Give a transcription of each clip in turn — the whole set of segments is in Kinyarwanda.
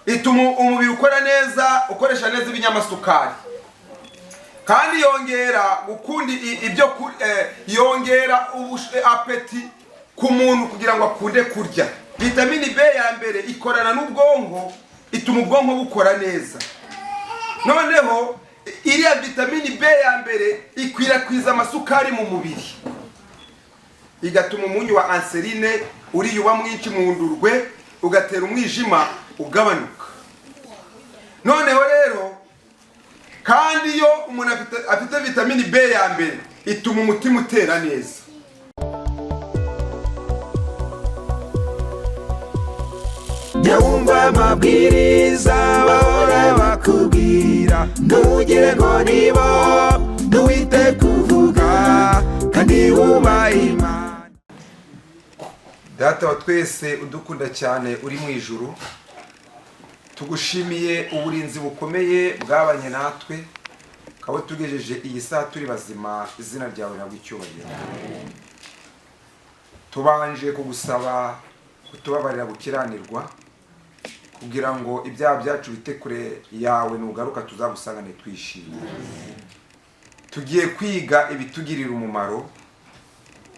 Ituma umubiri ukora neza, ukoresha neza ibinyamasukari, kandi yongera gukunda ibyo yongera appétit ku muntu kugira ngo akunde kurya. Vitamini B ya mbere ikorana n'ubwonko, ituma ubwonko bukora neza. Noneho iriya vitamini B ya mbere ikwirakwiza amasukari mu mubiri, igatuma umunyu wa anserine uriya uba mwinshi mu ndurwe, ugatera umwijima ugabanuka. Noneho rero kandi iyo umuntu afite vitamini B ya mbere, ituma umutima utera neza. Jya wumva amabwiriza bahora bakubwira, ntugire ngo nibo ntuwite kuvuga kandi wubaha Imana. Data wa twese udukunda cyane uri mu ijuru, tugushimiye uburinzi bukomeye bwabanye natwe, ukaba tugejeje iyi saha turi bazima. Izina ryawe ntabwo icyubahiro. Tubanje kugusaba kutubabarira gukiranirwa, kugira ngo ibyaha byacu bite kure yawe, nugaruka tuzagusangane twishimye. Tugiye kwiga ibitugirira umumaro.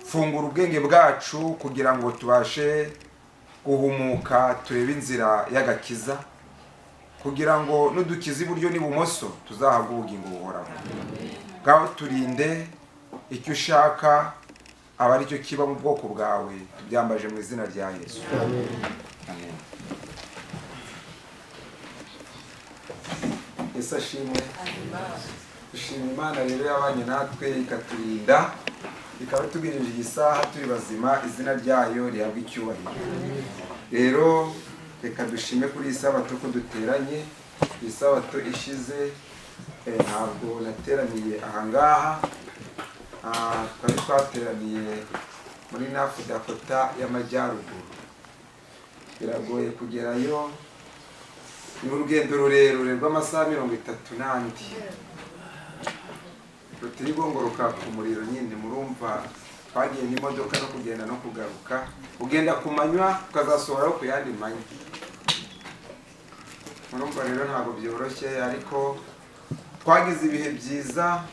Fungura ubwenge bwacu kugira ngo tubashe guhumuka, turebe inzira y'agakiza, kugira ngo nudukiza iburyo n'ibumoso tuzahabwe ubugingo buhoraho. Ngaho turinde, icyo ushaka aba aricyo kiba mu bwoko bwawe. Tubyambaje mu izina rya Yesu, amen. Yesu ashimwe. Dushima Imana rero yabanye natwe, ikaturinda, ikaba itugejeje iyi saha turi bazima. Izina ryayo rihabwa icyubahiro. Rero reka dushime kuri iyi sabato ko duteranye. Iyi sabato ishize ntabwo nateraniye ahangaha. Twari twateraniye muri North Dakota y'Amajyaruguru. Biragoye kugerayo, ni urugendo rurerure rw'amasaha 30 n'andi, rutirigongo rukaka umuriro nyine. Murumva twagiye n'imodoka, no kugenda no kugaruka, ugenda ku manywa ukazasohoraho ku yandi manywa. Murumva rero ntabwo byoroshye, ariko twagize ibihe byiza,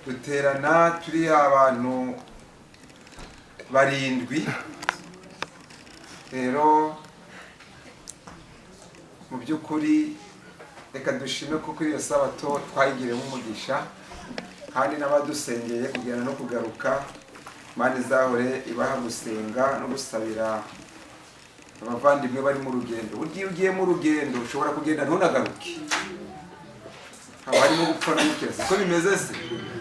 duterana turi abantu barindwi. Rero mu by'ukuri reka dushime ko kuri iyo sabato twayigiremo umugisha, kandi n'abadusengeye kugenda no kugaruka, Imana izahore ibaha gusenga no gusabira abavandimwe bari mu rugendo. Burya iyo ugiye mu rugendo ushobora kugenda ntunagaruke, haba harimo gupfa no gukira. Siko bimeze se?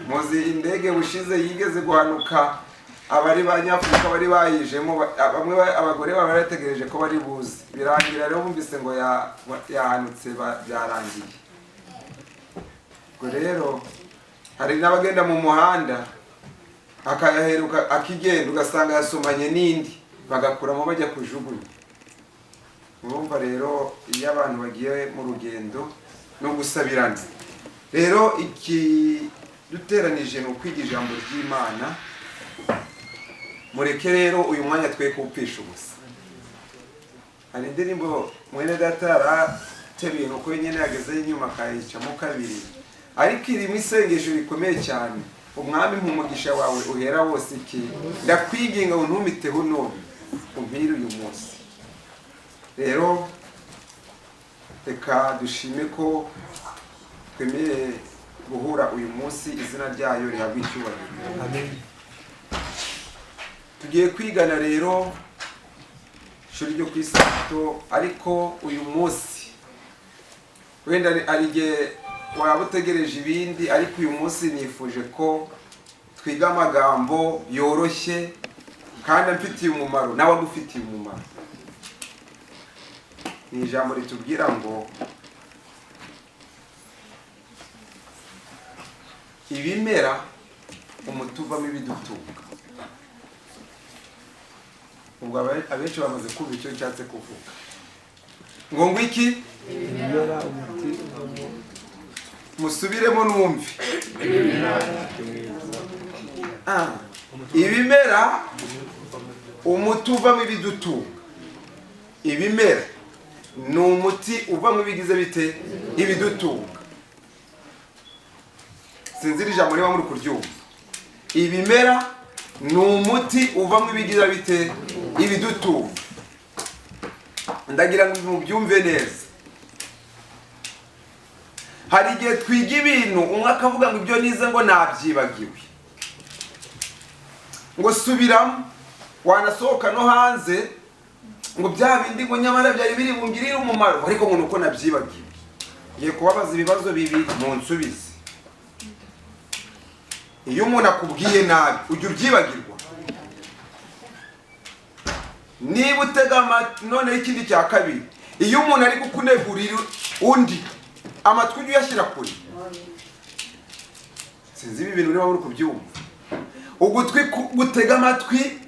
Muzi indege bushize yigeze guhanuka, abari ba Nyafurika bari bayijemo, bamwe abagore baba bategereje ko bari buze, birangira rero bumvise ngo yahanutse, byarangiye. Ubwo rero hari n'abagenda mu muhanda akayaheruka akigenda, ugasanga yasomanye n'indi, bagakuramo bajya kujugunya. Urumva rero iyo abantu bagiye mu rugendo no gusabirana. Rero ikiduteranije ni ukwiga ijambo ry'Imana. Mureke rero uyu mwanya twe kuwupfisha ubusa. Hari indirimbo mwene data yarateruye, nuko nyine yagezeho inyuma akayicamo kabiri, ariko irimo isengesho rikomeye cyane: "Umwami, umugisha wawe uhera wose iki, ndakwinginga ngo ntumiteho none, umpire uyu munsi." Rero reka dushime ko twemeye guhura uyu munsi. Izina ryayo rihabwa icyubahiro. Tugiye kwigana rero ishuri ryo ku isabato, ariko uyu munsi wenda hari igihe waba utegereje ibindi, ariko uyu munsi nifuje ko twiga amagambo yoroshye kandi amfitiye umumaro nawe agufitiye umumaro. Ni ijambo ritubwira ngo ibimera umuti uvamo ibidutunga. Ubwo abenshi bamaze kumva icyo nshatse kuvuga. Ngo iki? Ibimera umuti uvamo. Musubiremo numve. Ibimera umuti uvamo ibidutunga. Ibimera Ni umuti uva mu bigize bite? Ibidutunga. Sinzi iri jambo niba muri kuryumva. Ibimera ni umuti uva mu ibigize bite? Ibidutunga. Ndagira ngo mubyumve neza. Hari igihe twiga ibintu, umwe akavuga ngo ibyo nize ngo nabyibagiwe, ngo subiramo. Wanasohoka no hanze ngo bya bindi ngo nyamara byari biri bungirire umumaro, ariko ngo nuko nabyibagiwe. Ngiye kubabaza ibibazo bibiri, munsubize. Iyo umuntu akubwiye nabi, ujya ubyibagirwa? Niba utega amatwi. Noneho ikindi cya kabiri, iyo umuntu ari kukunegurira undi, amatwi ujya uyashyira kure? Sinzi ibi bintu niba muri kubyumva. Ugutwi gutega amatwi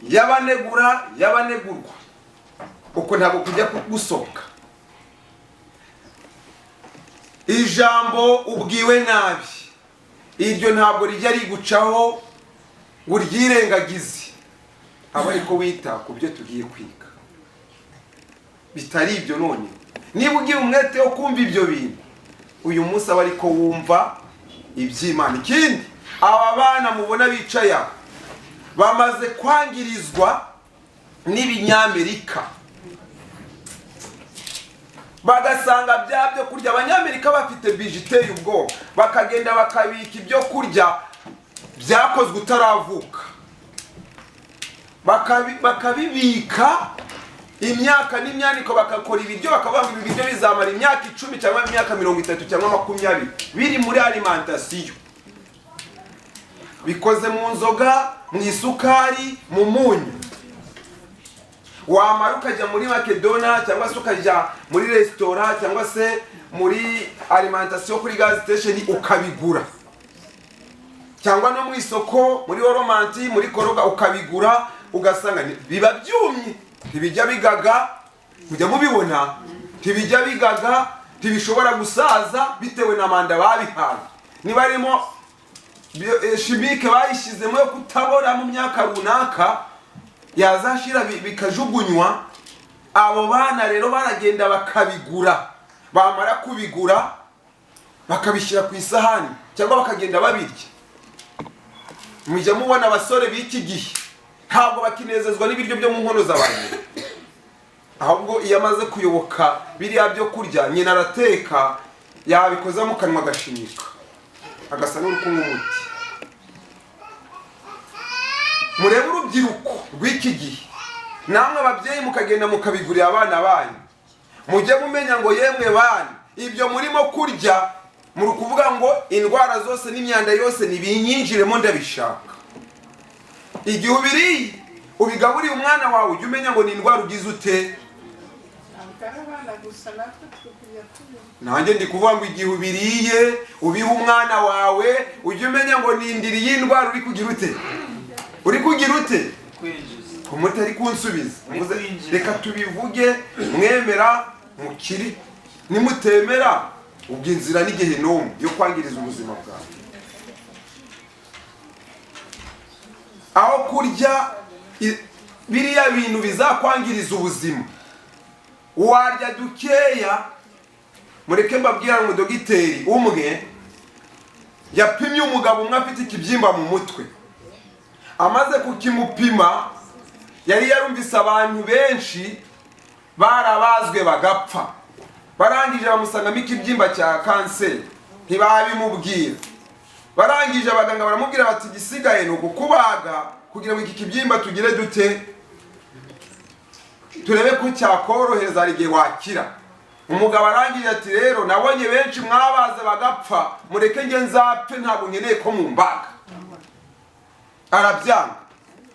y'abanegura, y'abanegurwa, uko ntabwo kujya gusohoka. Ijambo ubwiwe nabi, iryo ntabwo rijya rigucaho ngo uryirengagize. Aba ariko wita ku byo tugiye kwiga. Bitari ibyo, none niba ugira umwete wo kumva ibyo bintu uyu munsi, aba ariko wumva iby'Imana. Ikindi, aba bana mubona bicaye aho bamaze kwangirizwa n'ibinyamerika, bagasanga bya byo kurya Abanyamerika bafite bije iteye ubwoba, bakagenda bakabika ibyo kurya byakozwe utaravuka, bakabibika imyaka n'imyaniko, bagakora ibiryo, bakavuga ngo ibi biryo bizamara imyaka 10 cyangwa imyaka 30 cyangwa 20 biri muri alimentation, bikoze mu nzoga, mu isukari, mu munyu. Wamara ukajya muri Makedona cyangwa se ukajya muri resitora cyangwa se muri alimentation kuri gas station ukabigura, cyangwa no mu isoko muri Walmart, muri Kroger ukabigura, ugasanga biba byumye, ntibijya bigaga. Mujya mubibona, ntibijya bigaga, ntibishobora gusaza bitewe na manda babihaye. Niba harimo chimique bayishyizemo yo kutabora mu myaka runaka, yazashira bikajugunywa. Abo bana rero baragenda bakabigura, bamara kubigura bakabishyira ku isahani cyangwa bakagenda babirya. Mujya mubona abasore b'iki gihe ntabwo bakinezezwa n'ibiryo byo mu nkono z'abantu, ahubwo iyo amaze kuyoboka biriya byo kurya nyina arateka, yabikoza mu kanwa agashinyika, agasa n'uri kunywa umuti. Murebe urubyiruko rw'iki gihe, namwe ababyeyi mukagenda mukabigurira abana banyu, mujye mumenya ngo yemwe bana, ibyo murimo kurya muri kuvuga ngo indwara zose n'imyanda yose nibinyinjiremo, ndabishaka. Igihe ubiriye, ubigaburiye umwana wawe, ujye umenya ngo ni indwara ugize ute? Ntabwo ari abana gusa, natwe turi tubirya. Nanjye ndi kuvuga ngo igihe ubiriye, ubiha umwana wawe, ujye umenya ngo ni indiri y'indwara uri kugira ute? Uri kugira ute? Kwinjiza. Umutari kunsubiza. Uri Mvuze, kwinjiza. reka tubivuge, mwemera mukiri, nimutemera ubwo inzira n'igehinomu yo kwangiriza ubuzima bwawe. Aho kurya biriya bintu bizakwangiriza ubuzima, warya dukeya. Mureke mbabwira ngo dogiteri umwe yapimye umugabo umwe afite ikibyimba mu mutwe. Amaze kukimupima, yari yarumvise abantu benshi barabazwe bagapfa. Barangije bamusangamo ikibyimba cya kanseri, ntibabimubwira. Barangije abaganga baramubwira bati igisigaye ni ukukubaga kugira ngo iki kibyimba tugire dute, turebe ko cyakorohereza, hari igihe wakira. Umugabo arangije ati rero nabonye benshi mwabaze bagapfa, mureke nge nzapfe, ntabwo nkeneye ko mumbaga. Arabyanga,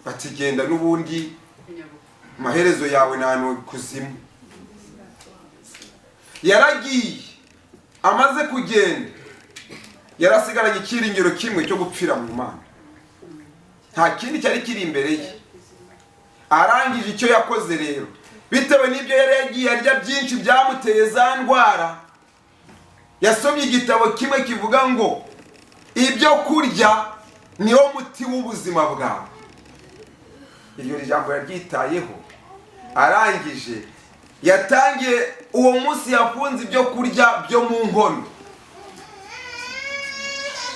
bati genda n'ubundi amaherezo yawe ni ahantu kuzimu. Yaragiye. Amaze kugenda yarasigaranye icyiringiro kimwe cyo gupfira mu Mana, nta kindi cyari kiri imbere ye. Arangije icyo yakoze rero, bitewe n'ibyo yari yagiye arya byinshi byamuteye za ndwara, yasomye igitabo kimwe kivuga ngo ibyo kurya niwo muti w'ubuzima bwawe. Iryo jambo yaryitayeho. Arangije yatangiye uwo munsi yafunze ibyo kurya byo mu nkono.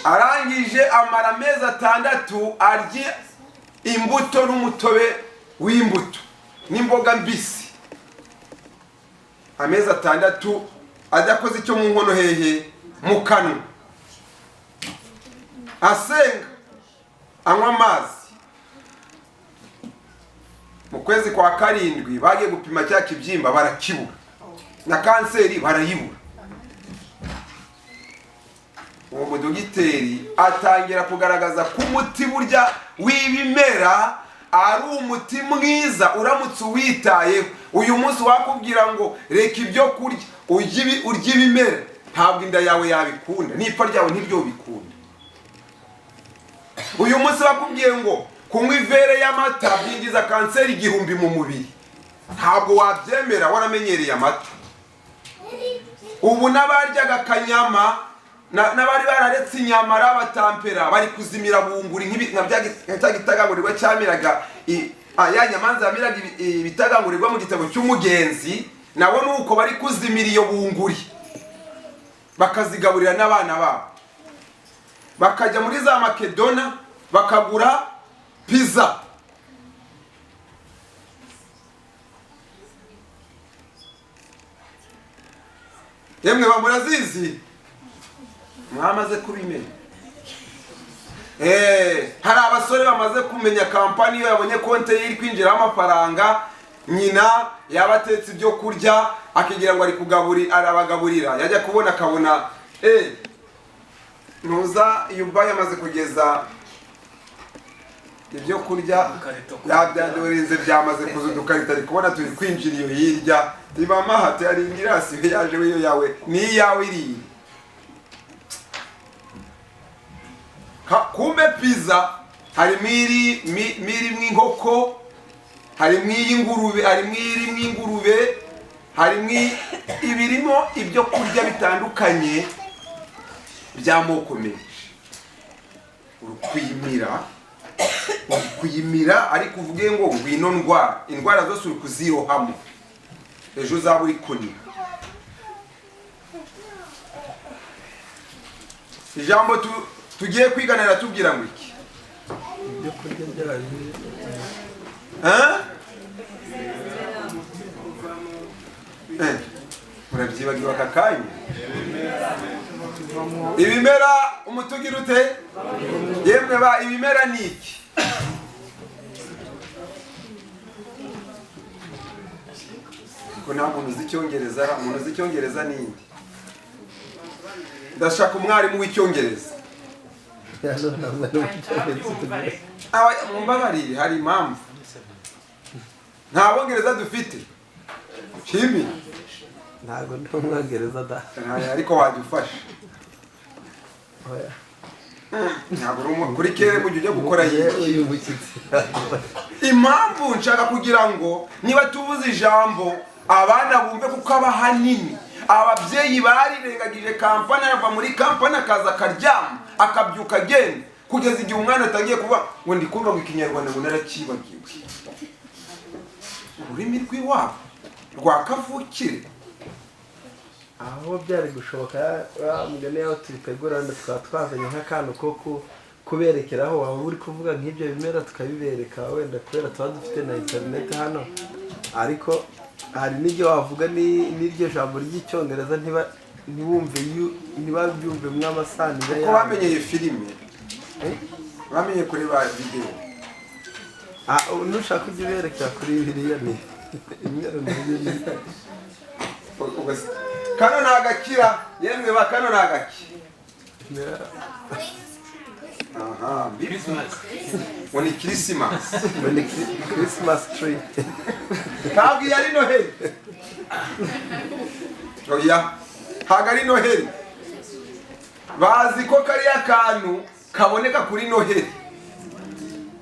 Arangije amara amezi 6 arya imbuto n'umutobe w'imbuto n'imboga mbisi. Amezi 6 adakoze icyo mu nkono hehe mu kanwa, asenga, anywa amazi. Mu kwezi kwa 7 bagiye gupima cya kibyimba barakibura, na kanseri barayibura. Uwo mudogiteri atangira kugaragaza ko umuti burya w'ibimera ari umuti mwiza uramutse uwitayeho. Uyu munsi wakubwira ngo reka ibyo kurya urye ibimera, ntabwo inda yawe yabikunda, n'ipfa ryawe ntiryo bikunda. Uyu munsi bakubwiye ngo kunywa ivere y'amata byinjiza kanseri 1000 mu mubiri, ntabwo wabyemera waramenyereye amata. Ubu n'abaryaga akanyama n'abari bararetse inyama batampera bari kuzimira bunguri nka cya gitagangurirwa cyamiraga ya nyamanza yamiraga ibitagangurirwa mu gitabo cy'umugenzi, nabo nuko bari kuzimira iyo bunguri bakazigaburira n'abana babo, bakajya muri za Makedona bakagura pizza. Yemwe ba murazizi, mwamaze kubimenya. Hari abasore bamaze kumenya kampani iyo yabonye konte ye iri kwinjiraho amafaranga, nyina yabatetse ibyo kurya akigira ngo ari kugaburi arabagaburira, yajya kubona akabona ntuza yuba yamaze kugeza ibyo kurya yabyandorenze byamaze kuzudukarita, ari kubona turi kwinjira iyo hirya tibama hati ari ingirasi yaje wiyo yawe ni iyawe iri. Kumbe pizza hari miri mw'inkoko, hari mw'ingurube, hari mw'iri mw'ingurube, hari ibirimo ibyo kurya bitandukanye by'amoko menshi. Uri kuyimira ariko uvuge ngo ngwino ndwara, indwara zose uri kuzirohamo, ejo uzaba uri kuniha. Ijambo tugiye kwiganira tubwira ngo iki? Ibyo kurya byayo. Murabyibagiwe aka kanya. Ibimera umutugira ute? Yemwe ba ibimera ni iki? Ko nta muntu uzi icyongereza, umuntu uzi icyongereza ni inde? Ndashaka umwarimu w'icyongereza. Mumbabarire, hari impamvu nta bongereza dufite. Kimi ntabwo ndi umwongereza da, ariko wajya ufasha. Ntabwo uri kuri kere mu gihe ujya gukora uyu mushyitsi. Impamvu nshaka kugira ngo niba tubuze ijambo abana bumve, kuko aba hanini ababyeyi barirengagije kampani, arava muri kampani akaza akaryama akabyuka agenda, kugeza igihe umwana atangiye kuba ngo ndi kumva ngo ikinyarwanda ngo narakibagiwe. Ururimi rw'iwabo rwa kavukire. Aho byari gushoboka mugani yaho tubitegura tukaba twazanye nk'akantu ko kuberekeraho, waba uri kuvuga nk'ibyo bimera tukabibereka, wenda kubera tuba dufite na interineti hano, ariko hari n'ibyo wavuga n'iryo jambo ry'icyongereza ntibumve ntibabyumve mw'amasanire kuko bamenyeye filime, bamenye kureba videwo. Nushaka ujya uberekera kuri biriya ni imwe. Kano ni agakira yemwe ba, kano ni agaki. Aha, ngo ni Christmas. Ngo ni Christmas tree. Ntabwo iyi ari Noheli. Oya, ntabwo ari Noheli. Bazi ko kariya kantu kaboneka kuri Noheli.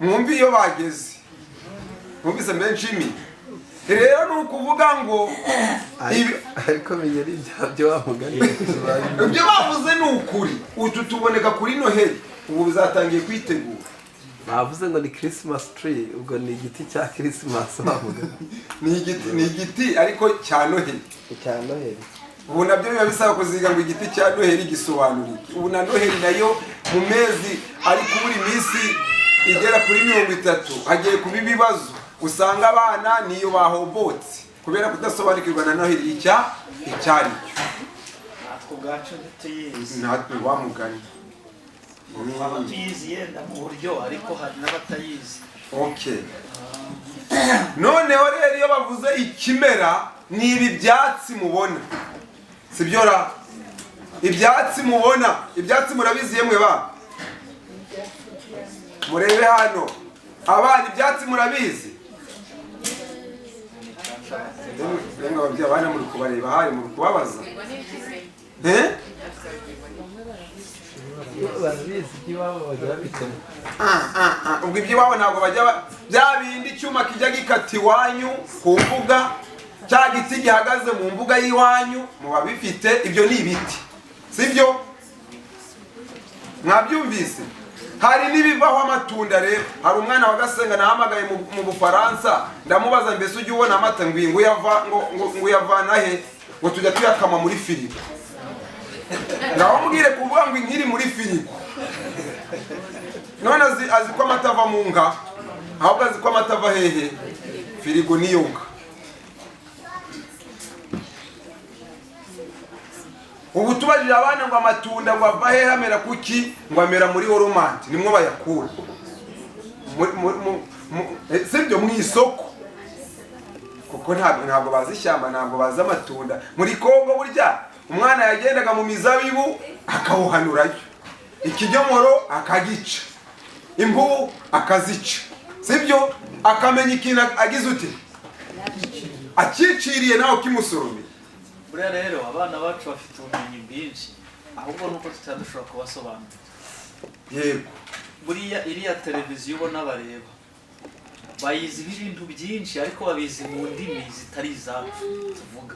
Mwumve iyo bageze, mwumvise mbe nshimi. Rero ni ukuvuga ngo ariko menya ari ibyo wa mugani. Ibyo bavuze ni ukuri. Utu tuboneka kuri Noheli, ubu bizatangiye kwitegura. Bavuze ngo ni Christmas tree, ubwo ni igiti cya Christmas bavuga. Ni igiti ariko cya Noheli. Cya Noheli. Ubu nabyo biba bisaba kuziga ngo igiti cya Noheli gisobanura iki. Ubu na Noheli nayo mu mezi ari kubura iminsi igera kuri 30, hagiye kuba ibibazo, usanga abana niyo bahombotse kubera kudasobanukirwa na Noheli icyari cyo. Natwe ubwacu ntituyizi. Natwe wamugani. Twaba tuyizi yenda mu buryo, ariko hari n'abatayizi. Okay, noneho rero iyo bavuze ikimera, ni ibi byatsi mubona, sibyo ra? Ibyatsi mubona, ibyatsi murabizi yemwe ba? Murebe hano abana, ibyatsi murabizi? Yemwe ababyeyi, abana muri kubareba hari muri kubabaza, eh? Barabizi, iby'iwabo bajya babitema. Ah, ubwo iby'iwabo ntabwo bajya bya bindi icyuma kijya gikata iwanyu ku mbuga, cya giti gihagaze mu mbuga y'iwanyu muba bifite, ibyo ni ibiti, sibyo? Mwabyumvise? Hari n'ibivaho amatunda. Rero hari umwana wa Gasenga nahamagaye mu Bufaransa, ndamubaza: "Mbese ujya ubona amata?" Ngo ngo uyava ngo uyavana he? Ngo tujya tuyakama muri firigo. Ngaho mbwire, kuvuga ngo inkiri muri firigo, none azi ko amata ava mu nka? Ahubwo azi ko amata ava hehe? Firigo niyo nka. Ubu tubajije abana ngo amatunda ngo ava hehe, amera kuki, ngo amera muri Walmart, nimwo bayakura. Sibyo? Mu isoko, kuko ntabwo bazi ishyamba, ntabwo bazi amatunda. Muri Kongo burya umwana yagendaga mu mizabibu akawuhanurayo, ikinyomoro akagica, imbubu akazica, sibyo? Akamenya ikintu agize ute, akiciriye nawe ukimusoromeye. Buriya rero abana bacu bafite ubumenyi bwinshi, ahubwo nuko tutaba dushobora kubasobanurira. Buriya iriya televiziyo ubona bareba, bayiziho ibintu byinshi, ariko babizi mu ndimi zitari izacu tuvuga.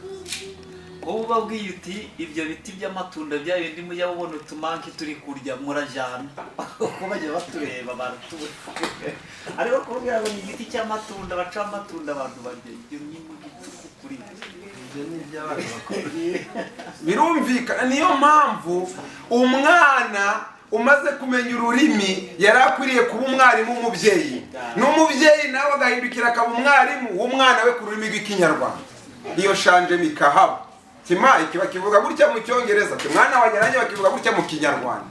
Wowe ubabwiye uti ibyo biti by'amatunda, bya bindi mujya mubona utumanki turi kurya, murajyana uko bajya batureba baratubona, ariko kubabwira ngo ni igiti cy'amatunda, baca amatunda abantu barya, ibyo ni mu gituku kuri bo. Ibyo ni iby'abana bakuru. Birumvikana, niyo mpamvu umwana umaze kumenya ururimi yari akwiriye kuba umwarimu w'umubyeyi, n'umubyeyi nawe agahindukira akaba umwarimu w'umwana we ku rurimi rw'Ikinyarwanda. Iyo changement ikahaba, kima iki bakivuga gutya mu Cyongereza, ati mwana wanjye, nanjye bakivuga gutya mu Kinyarwanda.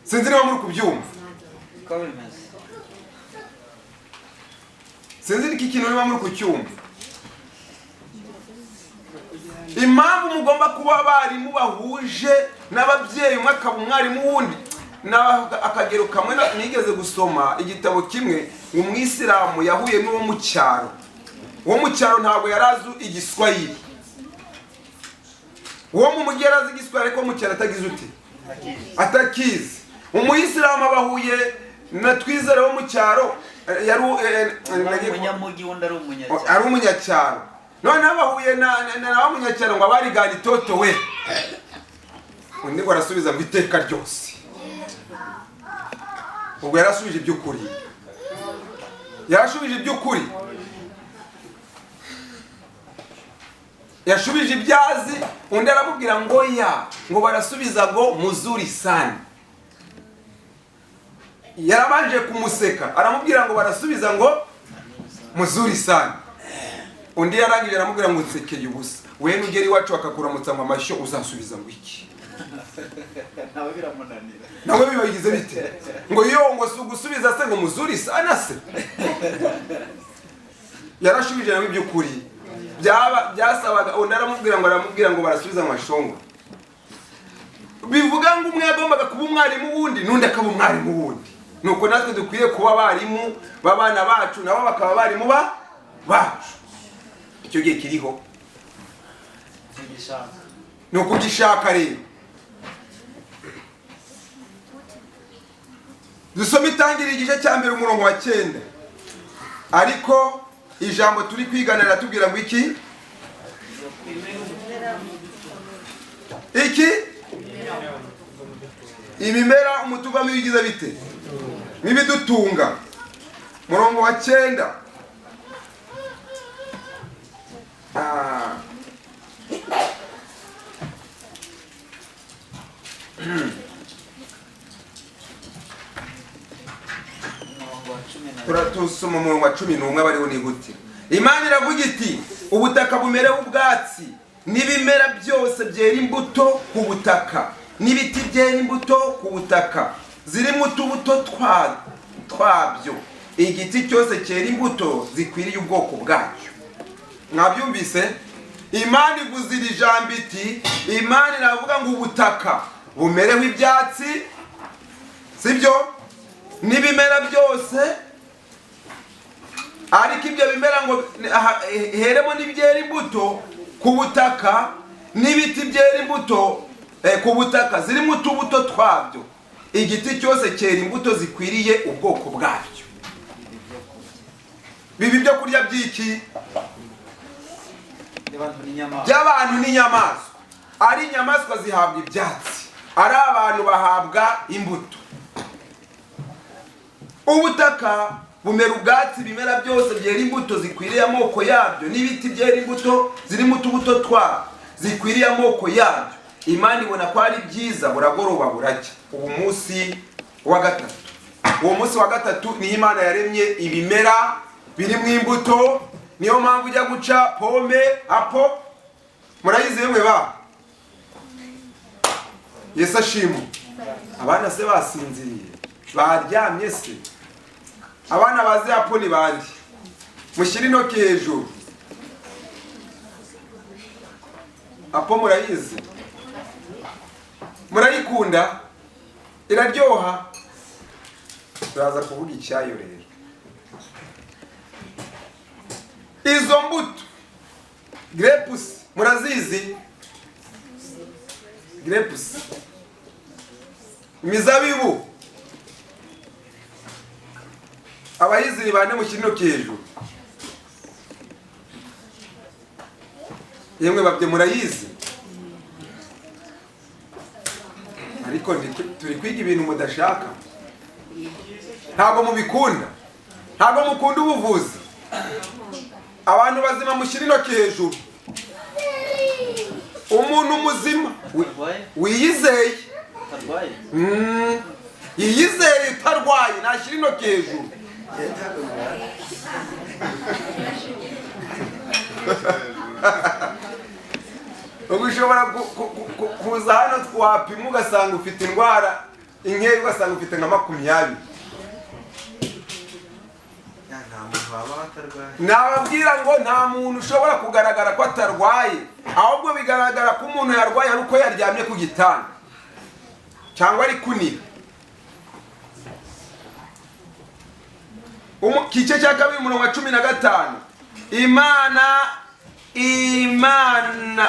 Sinzi niba muri kubyumva. Uko bimeze. Sinzi iki kintu niba muri kucyumva. Impamvu mugomba kuba abarimu bahuje n'ababyeyi, umwe akaba umwarimu wundi. Akagero kamwe, nigeze gusoma igitabo kimwe ngo umwisilamu yahuye n'uwo mu cyaro. Uwo mu cyaro ntabwo yari azi Igiswahili, uwo mu mujyi yari azi Igiswahili, ariko uwo mu cyaro atagize ute? Atakizi. Umuyisilamu abahuye na Twizere wo mu cyaro, yari Umwe ari umunyamujyi, undi ari umunyacyaro. Ari umunyacyaro. Noneho bahuye na wa munyacyaro ngo abarigana itoto we, undi ngo arasubiza ngo iteka ryose. Ubwo yarasubije iby'ukuri, yarashubije iby'ukuri, yashubije ibyazi. Undi aramubwira ngo ya ngo barasubiza ngo muzuri sana. Yarabanje kumuseka, aramubwira ngo barasubiza ngo muzuri sana. Undi yarangije aramubwira ngo nsekeye ubusa, we nugera iwacu bakakuramutsa ngo amashyo, uzasubiza ngo iki? Nawe biramunanira. Nawe bibagize bite? Ngo yo ngo si ugusubiza se ngo muzuri sana se? Yarashubije nawe iby'ukuri byaba byasabaga. Undi aramubwira ngo barasubiza amashongo. Bivuga ngo umwe yagombaga kuba umwarimu wundi, n'undi akaba umwarimu wundi. Nuko natwe dukwiye kuba abarimu b'abana bacu, nabo bakaba abarimu ba bacu. Icyo gihe kiriho. Ntugishaka. Ni ukugishaka. Rero dusome Itangiriro igice cya 1, umurongo wa 9. Ariko ijambo turi kwigana riratubwira ngo iki? Iki? Ibimera umuti uvamo ibigize bite? N'ibidutunga. Murongo wa 9. Turatusoma umurongo wa 11 abariho ni gute. Imana iravuga iti ubutaka bumerewe ubwatsi n'ibimera byose byera imbuto ku butaka n'ibiti byera imbuto ku butaka zirimo utubuto twabyo, igiti cyose cyera imbuto zikwiriye ubwoko bwacyo. Mwabyumvise? Imana ivuze iri jambo iti, Imana iravuga ngo ubutaka bumerewe ibyatsi, sibyo, n'ibimera byose, ariko ibyo bimera ngo heremo n'ibyera imbuto ku butaka n'ibiti byera imbuto ku butaka zirimo utubuto twabyo, igiti cyose cyera imbuto zikwiriye ubwoko bwacyo. Bibi byo kurya by'iki? By'abantu n'inyamaswa. Ari inyamaswa zihabwa ibyatsi, ari abantu bahabwa imbuto. Ubutaka bumera ubwatsi, ibimera byose byera imbuto zikwiriye amoko yabyo, n'ibiti byera imbuto zirimo utubuto twabyo zikwiriye amoko yabyo. Imana ibona ko ari byiza, buragoroba buracya. Ubu munsi wa gatatu, uwo munsi wa gatatu ni Imana yaremye ibimera birimo imbuto. Niyo mpamvu ujya guca pome, apo murayizi yemwe ba Yesu ashimwe. Abana se basinziriye, baryamye se? Abana bazi apo ni bandi? Mushyire intoki hejuru. Apo murayizi? Murayikunda? Iraryoha? Turaza kuvuga icyayo rero. Izo mbuto grapes murazizi? Grapes, imizabibu, abayizi bane mushyire intoki hejuru. Yemwe babye murayizi? Ariko turi kwiga ibintu mudashaka, ntabwo mubikunda, ntabwo mukunda ubuvuzi. Abantu bazima mushyire intoki hejuru. Umuntu muzima wiyizeye, yiyizeye utarwaye, nashyira intoki hejuru. Ubwo ushobora kuza hano wapima ugasanga ufite indwara inkeya, ugasanga ufite nka 20. Nababwira ngo nta muntu ushobora kugaragara ko atarwaye, ahubwo bigaragara ko umuntu yarwaye ari uko yaryamye ku gitanda cyangwa ari kuniha. Igice cya 2 umurongo wa 15. Imana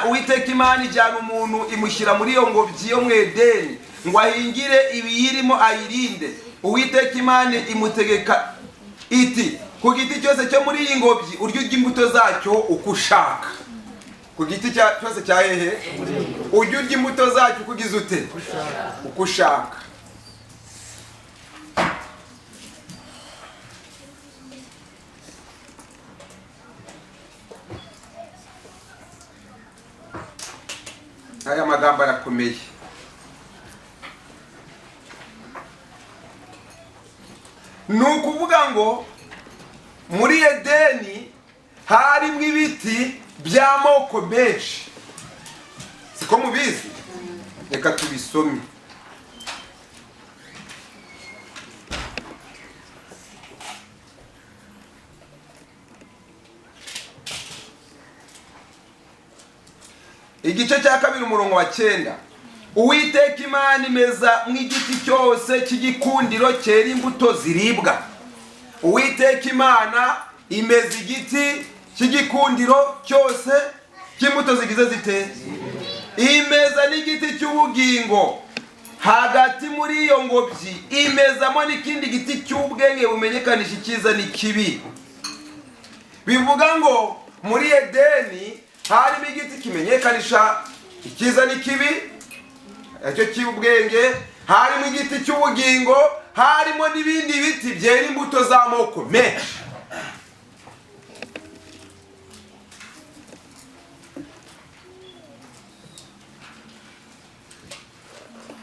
Uwiteka Imana ijyana umuntu imushyira muri iyo ngobyi yo mu Edeni ngo ahingire ibiyirimo ayirinde. Uwiteka Imana imutegeka iti ku giti cyose cyo muri iyi ngobyi urye urya imbuto zacyo uko ushaka. Ku giti cyose cya hehe urye urya imbuto zacyo uko ugize ute? Uko ushaka. Aya magambo arakomeye. Ni ukuvuga ngo muri Edeni harimo ibiti by'amoko menshi, siko mubizi? Reka tubisome. Igice cya 2 umurongo wa 9. Uwiteka Imana imeza mw'igiti cyose cy'igikundiro cyera imbuto ziribwa. Uwiteka Imana imeza igiti cy'igikundiro cyose cy'imbuto zigize zite? Imeza n'igiti cy'ubugingo. Hagati muri iyo ngobyi imezamo n'ikindi giti cy'ubwenge bumenyekanisha icyiza n'ikibi. Bivuga ngo muri Edeni harimo igiti kimenyekanisha icyiza n'ikibi, icyo cy'ubwenge, harimo igiti cy'ubugingo, Harimo n'ibindi biti byera imbuto z'amoko menshi.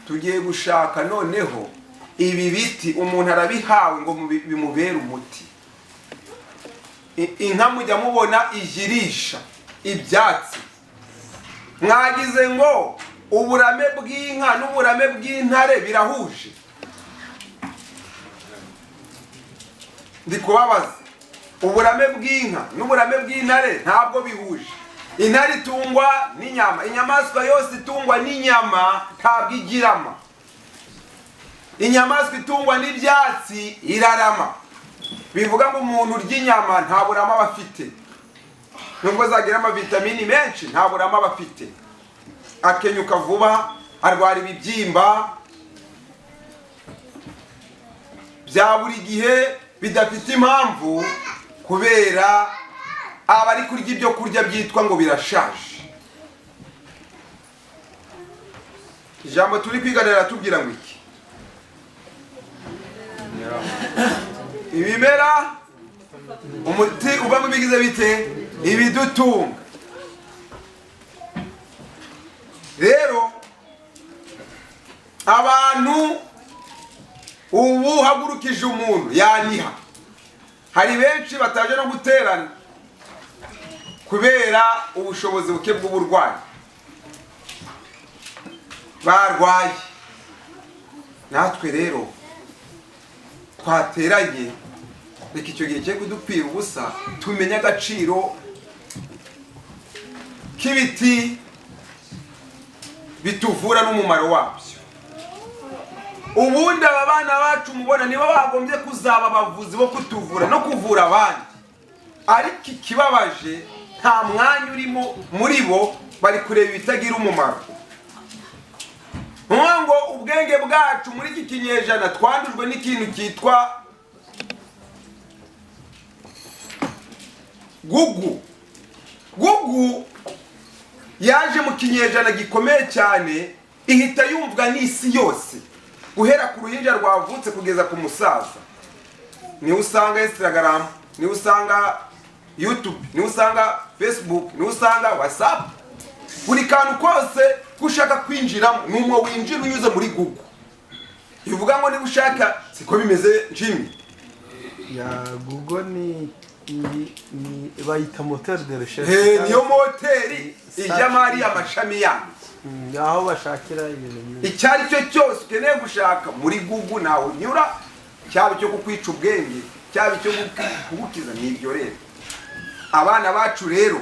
Tugiye gushaka noneho ibi biti umuntu arabihawe ngo bimubere umuti. Inka mujya mubona ijirisha ibyatsi, mwagize ngo uburame bw'inka n'uburame bw'intare birahuje? Ndi kubabaza, uburame bw'inka n'uburame bw'intare ntabwo bihuje. Intare itungwa n'inyama, inyamaswa yose itungwa n'inyama ntabwo igirama. Inyamaswa itungwa n'ibyatsi irarama. Bivuga ngo umuntu urya inyama nta burama aba afite, nubwo zagira amavitamini menshi nta burama aba afite. Akenyuka vuba, arwara ibibyimba bya buri gihe bidafite impamvu, kubera aba ari kurya ibyo kurya byitwa ngo birashaje. Ijambo turi kwiga riratubwira ngo iki? Ibimera umuti uva mu bigize bite? Ibidutunga. Rero abantu ubu hagurukije umuntu yaniha. Hari benshi bataje no guterana kubera ubushobozi buke bw'uburwayi barwaye. Natwe rero twateranye, reka icyo gihe cye kudupfira ubusa, tumenye agaciro k'ibiti bituvura n'umumaro wabyo. Ubundi aba bana bacu mubona nibo bagombye kuzaba abavuzi bo kutuvura no kuvura abandi, ariko ikibabaje nta mwanya urimo muri bo, bari kureba ibitagira umumaro. Ngo ubwenge bwacu muri iki kinyejana twandujwe n'ikintu cyitwa Google. Google yaje mu kinyejana gikomeye cyane, ihita yumvwa n'isi yose, guhera ku ruhinja rwavutse kugeza ku musaza. Niho usanga Instagram, niho usanga YouTube, niho usanga Facebook, niho usanga WhatsApp. Buri kantu kose ushaka kwinjiramo ni umwe winjira unyuze muri Google. Bivuga ngo niba ushaka, siko bimeze nshimye. Ya Google ni bayita moteur de recherche. Niyo moteri ijyamo ari amashami yayo, aho bashakira ibintu byinshi. Icyo ari cyo cyose ukeneye gushaka muri Google nawe unyura, cyaba icyo kukwica ubwenge, cyaba icyo kugukiza, ni ibyo rero. Abana bacu rero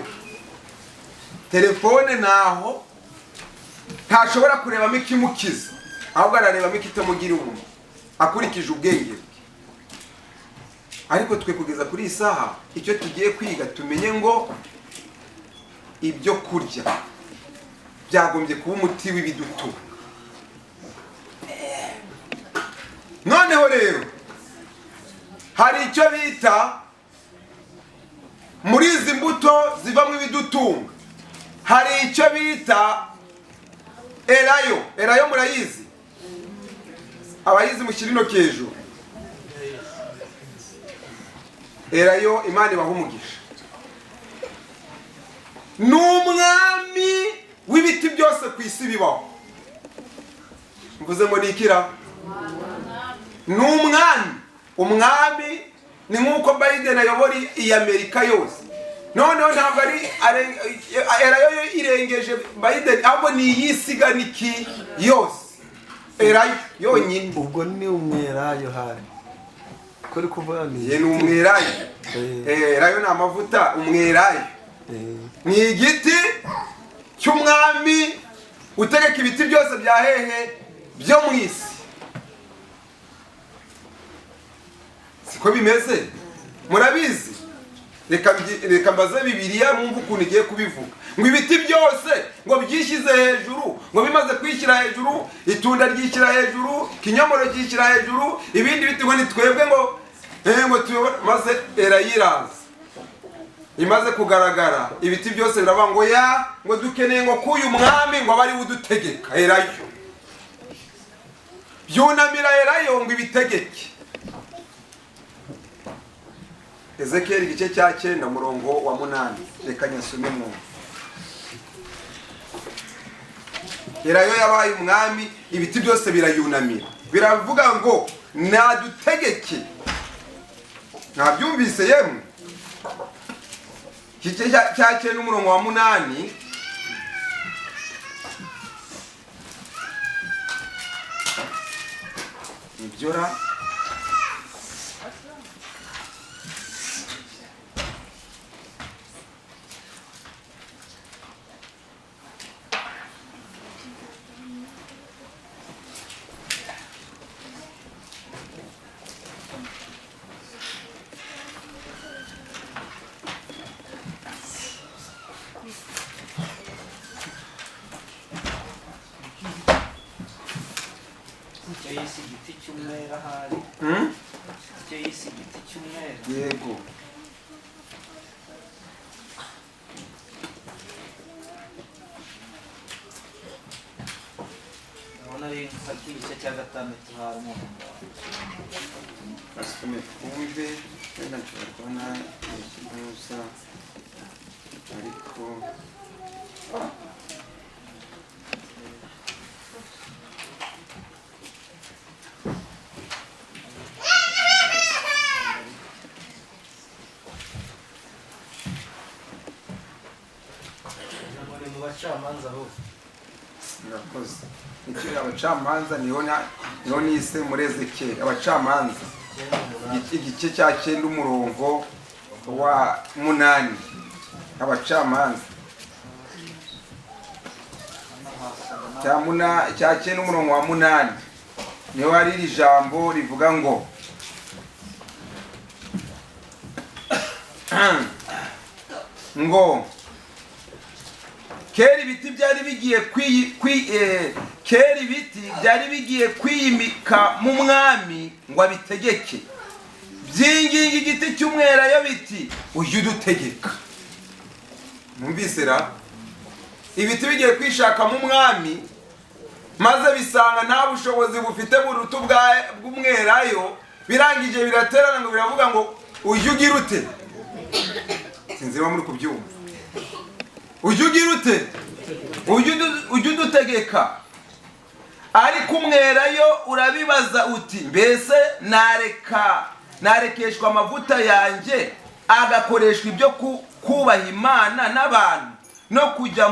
telefone naho ntashobora kurebamo ikimukiza, ahubwo ararebamo ikitamugira umumaro akurikije ubwenge bwe. Ariko twe kugeza kuri iyi saha icyo tugiye kwiga, tumenye ngo ibyo kurya byagombye kuba umuti w'ibidutunga. Noneho rero hari icyo bita muri izi mbuto zivamo ibidutunga, hari icyo bita elayo. Elayo murayizi? Abayizi mushyira intoki hejuru. Elayo, Imana ibaha umugisha. Ni umwami w'ibiti byose ku isi bibaho. Mvuze ngo ni ikira? Ni umwami. Umwami ni nk'uko Biden ayobora iyi Amerika yose. Noneho ntabwo ari elayo irengeje Biden, ahubwo ni iyisiganiki yose. Elayo yonyine. Ubwo ni umwelayo hari. Kuri kuvuga ni Ye ni umwelayo. Elayo ni amavuta, umwelayo ni igiti cy'umwami utegeka ibiti byose bya hehe byo mu isi. Siko bimeze? Murabizi? Reka mbaze Bibiliya mwumve ukuntu igiye kubivuga. Ngo ibiti byose ngo byishyize hejuru, ngo bimaze kwishyira hejuru, itunda ryishyira hejuru, kinyomoro cyishyira hejuru, ibindi biti ngo ni twebwe ngo ngo tuyobore. Maze erayiraza imaze kugaragara, ibiti byose biraba ngo ya ngo dukeneye ngo kuyu mwami ngo abari udutegeka. Erayo Byunamira Elayo ngo ibitegeke. Ezekiyeli igice cya 9 umurongo wa 8, reka nyasome mwumve. Elayo yabaye umwami, ibiti byose birayunamira, biravuga ngo nadutegeke. Ntabyumvise yemwe? Igice cya 9 umurongo wa 8. Nibyora Yego. Asome twumve, wenda nshobora kubona ikibazo ariko murakoze. Icyo abacamanza niho nise muri Ezekiyeli abacamanza igice cya 9 umurongo wa 8, abacamanza cya 9 umurongo wa 8 niho hari iri jambo rivuga ngo ngo kera ibiti byari bigiye kera ibiti byari bigiye kwiyimika mu mwami ngo abitegeke, byinginga igiti cy'umwelayo biti ujye udutegeka. Mwumvise ra? Ibiti bigiye kwishaka mu mwami, maze bisanga nta bushobozi bufite buruta bw'umwelayo, birangije biraterana ngo biravuga ngo ujye ugira ute. Sinzi niba muri kubyumva. Ujye ugira ute? Ujye udutegeka. Ariko umwelayo urabibaza uti mbese narekeshwa amavuta yanjye agakoreshwa ibyo kubaha Imana n'abantu no kujya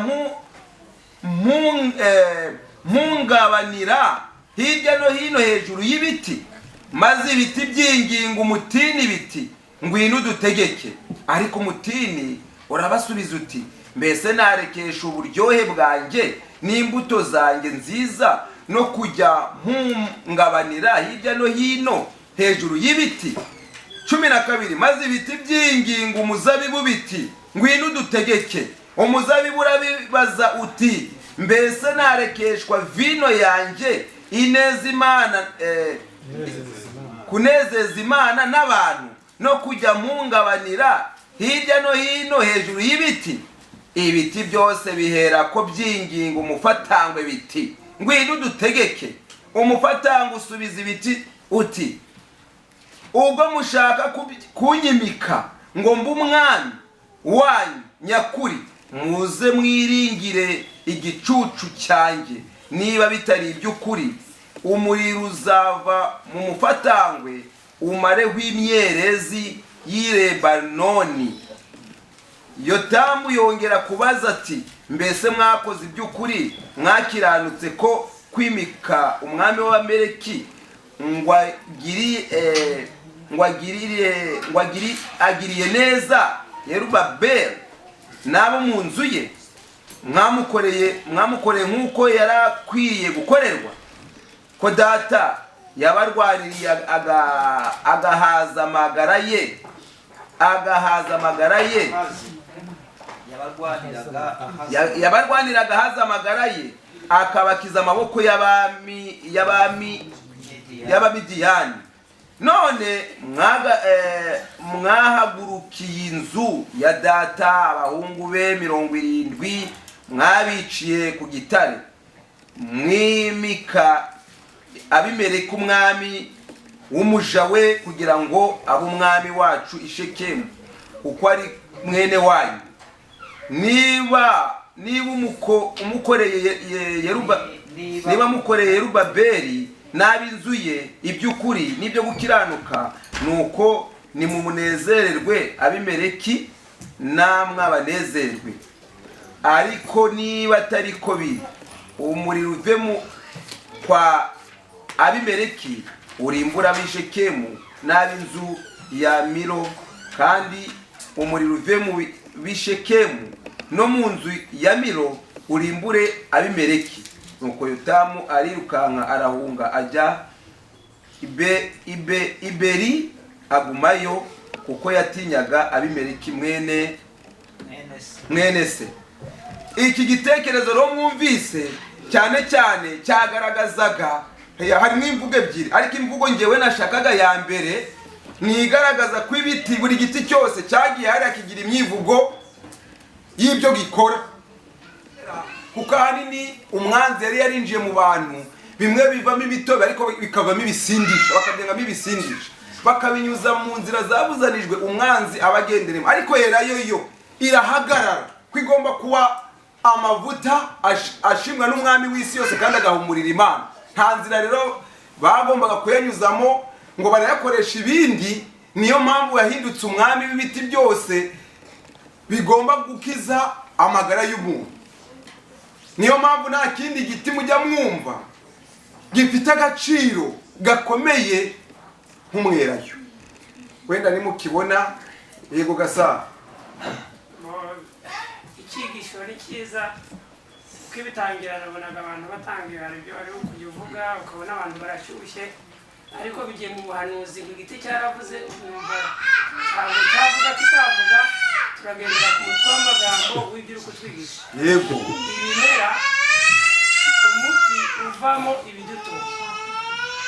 mungabanira hirya no hino hejuru y'ibiti? Maze ibiti byinginga umutini biti ngwino udutegeke. Ariko umutini urabasubiza uti mbese narekesha uburyohe bwanjye n'imbuto zanjye nziza no kujya mpungabanira hirya no hino hejuru y'ibiti? 12 maze ibiti byinginga umuzabibu biti ngwino udutegeke. Umuzabibu urabibaza uti mbese narekeshwa vino yanjye ineza Imana kunezeza Imana n'abantu no kujya mpungabanira hirya no hino hejuru y'ibiti? Ibiti byose bihera ko byinginga umufatangwe biti ngwino udutegeke. Umufatangwe usubiza ibiti uti ubwo mushaka kunyimika ngo mbe umwami wanyu nyakuri, muze mwiringire igicucu cyanjye. Niba bitari iby'ukuri, umuriro uzava mu mufatangwe umareho imyerezi y'i Lebanoni. Yotamu yongera kubaza ati mbese mwakoze iby'ukuri, mwakiranutse ko kwimika umwami w'Abameleki ngo agiriye neza Yerubabeli n'abo mu nzu ye? Mwamukoreye nk'uko yarakwiriye gukorerwa, ko data yabarwaniriye agahaza amagara ye yabarwaniraga ahaza amagara ye, akabakiza amaboko y'Abamidiyani. None mwahagurukiye inzu ya data, abahungu be 70 mwabiciye ku gitare, mwimika Abimeleki umwami w'umuja we kugira ngo abe umwami wacu i Shekemu, kuko ari mwene wanyu. Niba umukoreye niba mukoreye Yerubabeli n'ab'inzu ye iby'ukuri n'ibyo gukiranuka, nuko nimumunezererwe Abimeleki, namwe abanezerwe. Ariko niba atari ko biri, umuriro uve mu kwa Abimeleki urimbura ab'i Shekemu n'ab'inzu ya Milo, kandi umuriro uve mu b'i Shekemu no mu nzu ya Milo urimbure Abimeleki. Nuko Yotamu arirukanka, arahunga, ajya ibe ibe Iberi, agumayo kuko yatinyaga Abimeleki mwene Mwene se. mwene se. Iki gitekerezo rero mwumvise cyane cyane cyagaragazaga, harimo imvugo ebyiri, ariko imvugo ngewe nashakaga ya mbere ni igaragaza ko ibiti, buri giti cyose cyagiye hariya kigira imyivugo y'ibyo gikora, kuko ahanini umwanzi yari yarinjiye mu bantu, bimwe bivamo imitobe ariko bikavamo ibisindisha, bakabyengamo ibisindisha, bakabinyuza mu nzira zabuzanijwe, umwanzi abagenderemo. Ariko elayo yo irahagarara ko igomba kuba amavuta ashimwa n'umwami w'isi yose kandi agahumurira Imana. Nta nzira rero bagombaga kuyanyuzamo ngo barayakoresha ibindi. Niyo mpamvu yahindutse umwami w'ibiti byose bigomba gukiza amagara y'umuntu. Niyo mpamvu nta kindi giti mujya mwumva gifite agaciro gakomeye nk'umwelayo. Wenda nimukibona, yego gasa. Icyigisho ni cyiza, kuko ibitangira nabonaga abantu batangira hari ibyo bari kujya uvuga ukabona abantu barashyushye, ariko bigiye mu buhanuzi ngo igiti cyaravuze, numva ntabwo cyavuga kitavuga. Turagendera ku mutwe w'amagambo w'ibyo uri kutwigisha. Ibimera, umuti uvamo ibidutunga.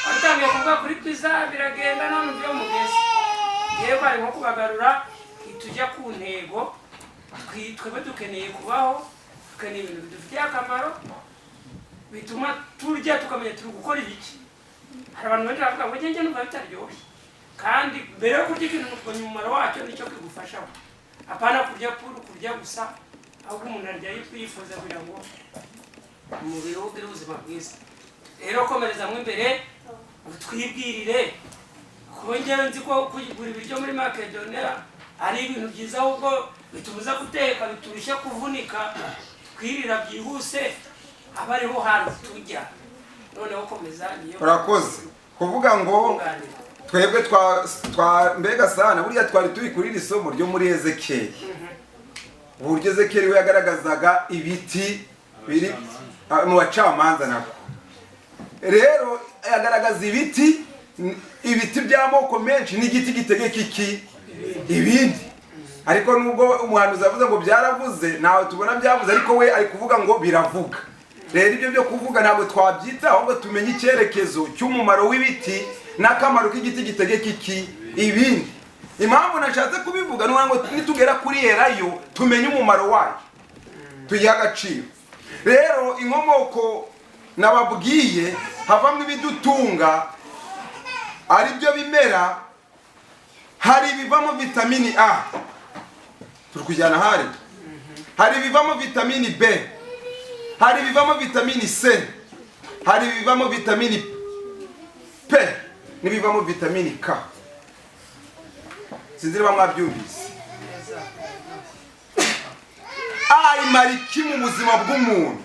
Watangiye kuvuga kuri pizza, biragenda none ibyo mugeze yewe ari nko kubagarura tujya ku ntego. Twebwe dukeneye kubaho, dukeneye ibintu bidufitiye akamaro bituma turya tukamenya turi gukora ibiki. Hari abantu benshi bavuga ngo njye numva bitaryoshye, kandi mbere yo kurya ikintu ukumenya umumaro wacyo nicyo kigufashaho, apana kurya puru kurya gusa, ahubwo umuntu arya yifuza kugira ngo umubiri we ugire ubuzima bwiza. Rero komerezamo imbere utwibwirire, kuko njyewe nzi ko kugura ibiryo muri Makedoniya ari ibintu byiza, ahubwo bitubuza guteka, biturushya kuvunika, twirira byihuse, aba ariho hantu tujya. Noneho komeza niyo. Urakoze kuvuga ngo kunganira. Twebwe twa mbega sana buriya twari turi kuri iri somo ryo muri Ezekeli, uburyo Ezekeli we yagaragazaga ibiti biri mu bacamanza. Nako rero agaragaza ibiti, ibiti by'amoko menshi n'igiti gitegeka iki ibindi. Ariko nubwo umuhanuzi avuze ngo byaravuze, ntawe tubona byavuze, ariko we ari kuvuga ngo biravuga. Rero ibyo byo kuvuga ntabwo twabyita, ahubwo tumenye icyerekezo cy'umumaro w'ibiti n'akamaro k'igiti gitegeka iki ibindi. Impamvu nashatse kubivuga ni ngo nitugera kuri elayo tumenye umumaro wayo, tuyihe agaciro. Rero inkomoko nababwiye havamo ibidutunga ari byo bimera. Hari ibivamo vitamini A, turi kujyana, hari ibivamo vitamini B, hari ibivamo vitamini C, hari ibivamo vitamini P n'ibivamo vitamini K. Sinzi niba mwabyumvise. A imara iki mu buzima bw'umuntu?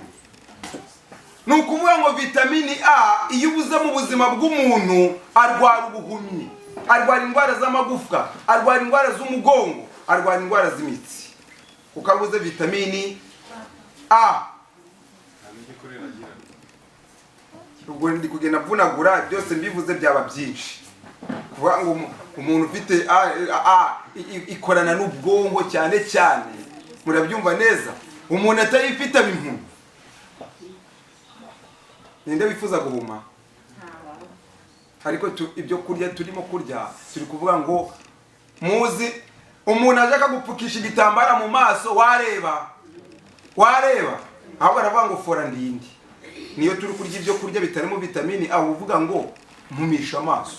Ni ukuvuga ngo vitamini A iyo ubuze mu buzima bw'umuntu, arwara ubuhumyi, arwara indwara z'amagufwa, arwara indwara z'umugongo, arwara indwara z'imitsi, kuko abuze vitamini A. Ubwo ndi kugenda mvunagura, byose mbivuze byaba byinshi. Kuvuga ngo umuntu ufite A, A ikorana n'ubwonko cyane cyane, murabyumva neza. Umuntu atayifite aba impumyi. Ninde wifuza guhuma? Ariko ibyo kurya turimo kurya, turi kuvuga ngo muzi umuntu aje akagupfukisha igitambara mu maso, wareba wareba, ahubwo aravuga ngo fora ndindi. Niyo turi kurya ibyo kurya bitarimo vitamini A, uvuga ngo mpumisha amaso.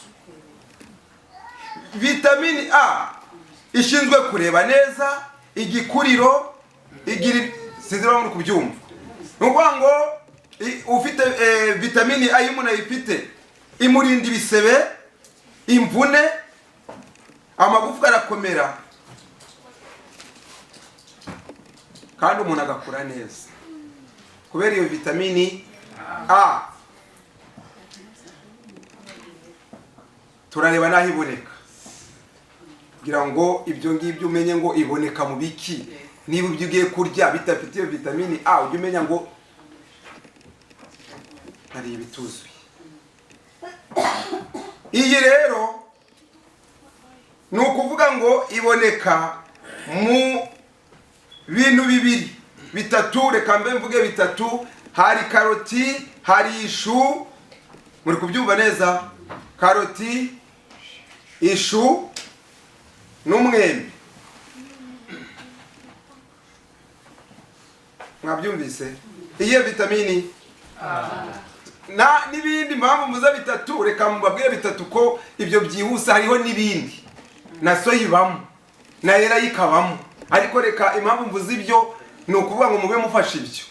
Vitamini A ishinzwe kureba neza, igikuriro, igira, sinzi niba muri kubyumva. Ni ukuvuga ngo ufite vitamini A, iyo umuntu ayifite imurinda ibisebe, imvune, amagufwa arakomera kandi umuntu agakura neza kubera iyo vitamini A. Turareba n'aho iboneka kugira ngo ibyo ngibyo umenye ngo iboneka mu biki. Niba ibyo ugiye kurya bidafite iyo vitamini A, ujye umenya ngo hari ibituzuye. Iyi rero ni ukuvuga ngo iboneka mu bintu bibiri, bitatu, reka mbe mvuge bitatu. Hari karoti, hari ishu, muri kubyumva neza, karoti, ishu n'umwembe. Mwabyumvise? Iyihe vitamini na n'ibindi mpamvu mvuze bitatu, reka mubabwire bitatu ko ibyo byihuse, hariho n'ibindi na soya ibamo na era yikabamo, ariko reka impamvu mvuze ibyo ni ukuvuga ngo mube mufashe ibyo: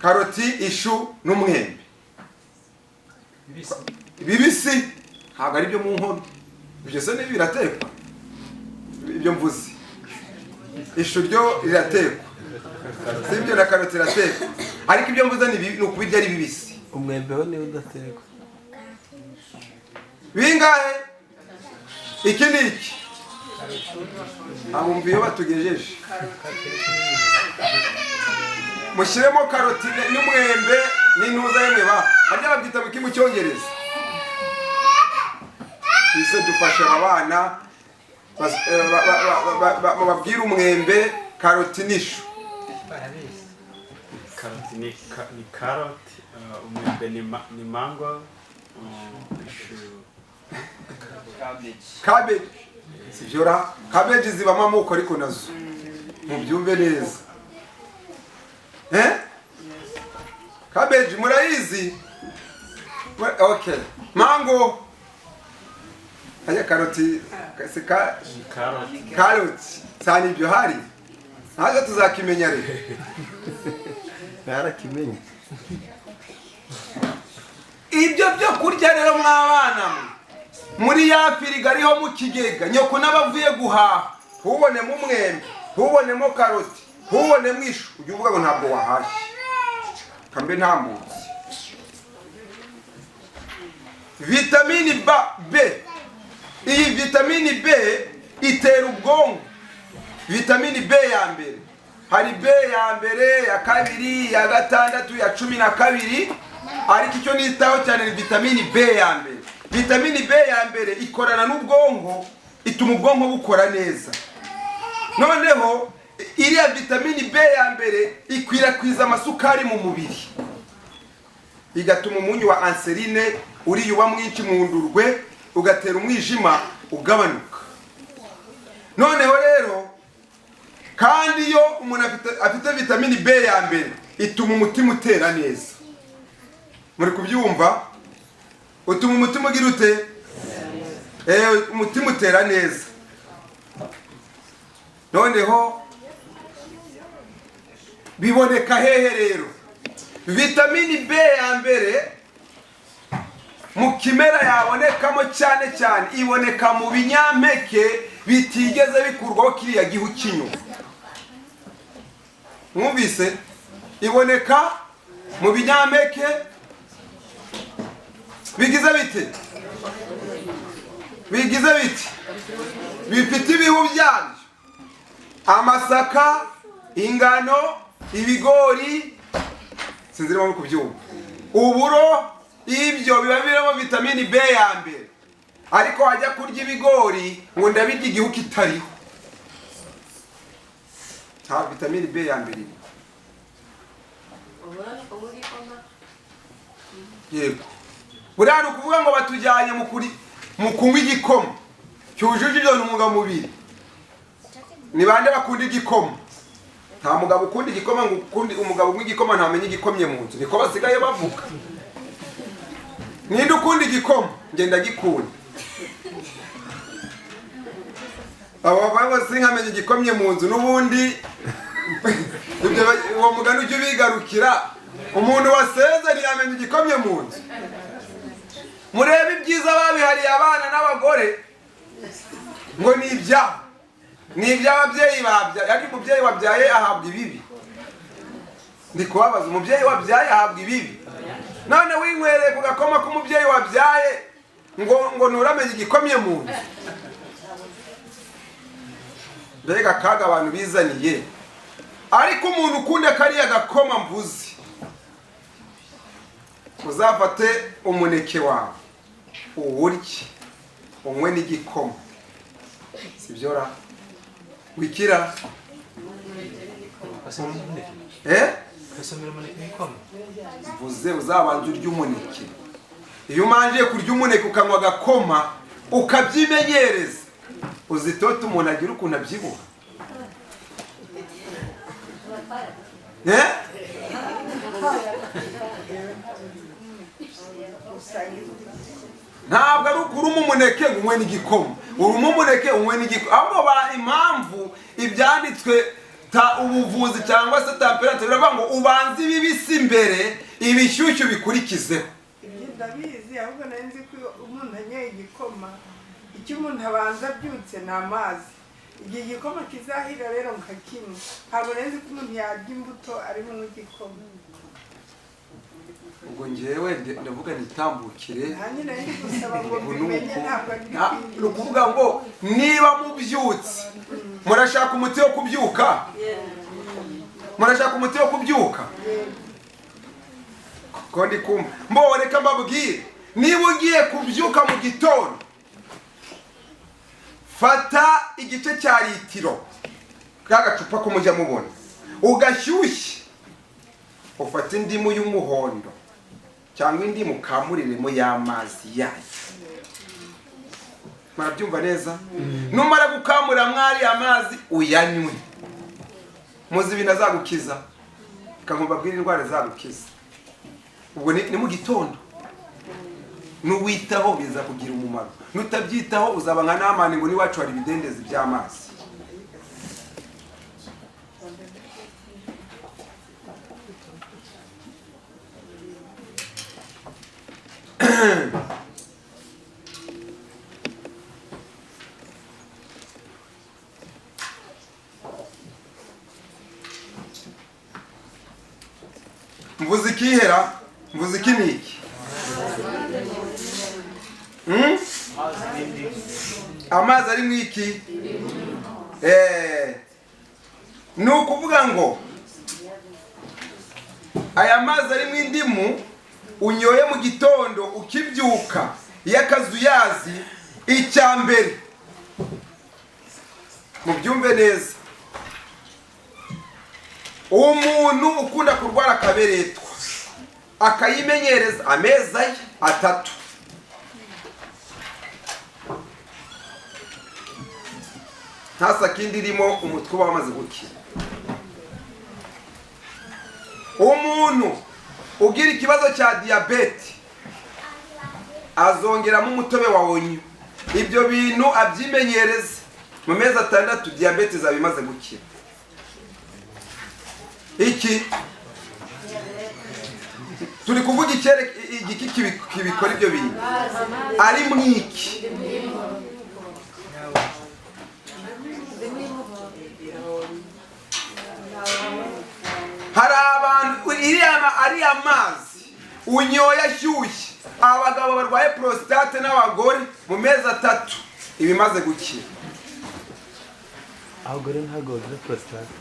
karoti, ishu n'umwembe bibisi, ntabwo ari byo mu nkono. Ibyo se ni biratekwa? Ibyo mvuze, ishu ryo riratekwa, si ibyo, na karoti iratekwa, ariko ibyo mvuze ni ukubirya ari bibisi. Umwembe wo niwo udatekwa. Bingahe? Iki ni iki? Abumva iyo batugejeje mushyiremo karoti n'umwembe n'intuza yemwe ba harya babyita mu mu cyongereza. Twise dufasha aba bana bababwire umwembe, karoti n'ishu. Karoti ni karoti, umwembe ni mango, ishu Cabbage. Sibyo ra? Cabbage zibamo amoko ariko nazo mubyumve neza. Cabbage murayizi? Okay. Mango, haya karoti si ni karoti. Karoti cyane ibyo hari ntabwo tuzakimenya rero. Mwarakimenye. Ibyo byo kurya rero mwabana mwe, muri ya firigo ariho mu kigega, nyoko n'abavuye guhaha ntubonemo umwembe, ntubonemo karoti, ntubonemo ishu, ujye uvuga ngo ntabwo wahashye, kambe ntambutse. Vitamini B, iyi vitamini B itera ubwonko. Vitamini B ya mbere, hari B ya mbere, ya kabiri, ya gatandatu, ya 12, ariko icyo nitaho cyane ni vitamini B ya mbere. Vitamini B ya mbere ikorana n'ubwonko, ituma ubwonko bukora neza. Noneho iriya vitamini B ya mbere ikwirakwiza amasukari mu mubiri, igatuma umunyu wa anserine uriya uba mwinshi mu ndurwe, ugatera umwijima ugabanuka. Noneho rero kandi iyo umuntu afite vitamini B ya mbere ituma umutima utera neza. Muri kubyumva? Utuma umutima ugira ute? Umutima utera neza. Noneho biboneka hehe rero? Vitamini B ya mbere mu kimera yabonekamo cyane cyane iboneka mu binyampeke bitigeze bikurwaho kiriya gihu cy'inyuma. Mwumvise? Iboneka mu binyampeke bigize bite? Bigize biti? Bifite ibihu byabyo: amasaka, ingano, ibigori, sinzi niba muri kubyumva, uburo. Ibyo biba birimo vitamini B ya mbere. Ariko wajya kurya ibigori ngo ndabirya igihu kitariho, nta vitamini B ya mbere iri. Yego, buriya ni ukuvuga ngo batujyanye mu kunywa igikoma cyujuje izo ntungamubiri. Ni bande bakunda igikoma? Nta mugabo ukunda igikoma ngo ukundi umugabo unywa igikoma ntamenye igikomye mu nzu, niko basigaye bavuga. Ninde ukunda igikoma? Njye ndagikunda. Abo bavuga sinkamenya igikomye mu nzu, n'ubundi ibyo uwo mugani ujya ubigarukira. Umuntu waseze ntiyamenya igikomye mu nzu. Murebe ibyiza babihariye abana n'abagore ngo ni ibyabo, ni iby'ababyeyi babyaye. Ariko umubyeyi wabyaye ahabwa ibibi. Ndi kubabaza, umubyeyi wabyaye ahabwa ibibi. None winywereye ku gakoma k'umubyeyi wabyaye ngo nturamenye igikomye mu nzu. Mbega akaga abantu bizaniye. Ariko umuntu ukunda kariya gakoma mvuze, uzafate umuneke wawe uwurye unywe n'igikoma, sibyo ra? Wikira mvuze uzabanza urye umuneke. Iyo umanje kurya umuneke ukanywa agakoma ukabyimenyereza, uzitote umuntu agira ukuntu abyibuha. Ntabwo ari ukuruma umuneke ngo unywe n'igikoma, uruma umuneke unywe n'igikoma. Ahubwo ba impamvu ibyanditswe ta ubuvuzi cyangwa se temperature biravuga ngo ubanze ibibisi imbere ibishyushyu bikurikizeho. Ibyo ndabizi, ahubwo nari nzi ko umuntu anyoye igikoma, icyo umuntu abanza abyutse ni amazi. Igihe igikoma kizahira rero nkakinywa. Ntabwo nari nzi ko umuntu yarya imbuto arimo nk'igikoma. Ubwo njyewe ndavuga nitambukire. Ni ukuvuga ngo niba mubyutse murashaka umuti wo kubyuka, murashaka umuti wo kubyuka ko ndi kumva mbo, reka mbabwire, niba ugiye kubyuka mu gitondo, fata igice cya litiro k'agacupa ko mujya mubona, ugashyushye, ufate indimu y'umuhondo cyangwa indimu kamuriremo y'amazi yayo. Murabyumva neza? Numara gukamura mwari amazi uyanywe. Muzi ibintu azagukiza, reka mbabwire indwara zagukiza. Ubwo ni mu gitondo, nuwitaho biza kugira umumaro, nutabyitaho uzaba nka Namani ngo niwacu hari ibidendezi by'amazi. Mvuze ikihera, mvuze iki niki? Amazi ari mu iki? Ni ukuvuga ngo aya mazi ari mu indimu unyoye mu gitondo ukibyuka y'akazuyazi, icya mbere mubyumve neza, umuntu ukunda kurwara akaberetwa akayimenyereza amezi 3, nta sakindi irimo, umutwe uba wamaze gukira. Umuntu ugira ikibazo cya diyabete azongeramo umutobe wa onyo, ibyo bintu abyimenyereze mu mezi 6 diyabete izaba imaze gukira. Iki turi kuvuga igiki kibikora ibyo bintu ari mwiki. Hari abantu ari amazi unyoye ashyushye, abagabo barwaye prostate n'abagore mu mezi 3 ibimaze gukira. Abagore ntabwo bagira prostate.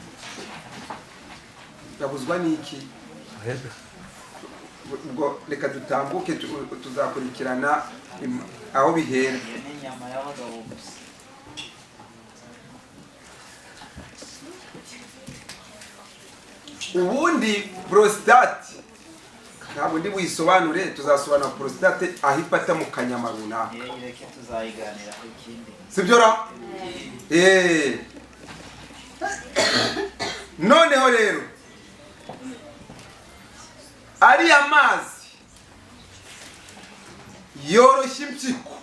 Yabuzwa n'iki? Ubwo reka dutambuke, tuzakurikirana aho bihera. Ubundi prostate ntabwo ndi buyisobanure, tuzasobanura prostate aho ifata mu kanyama runaka. Sibyo ra? Noneho rero ariya mazi yoroshya impyiko.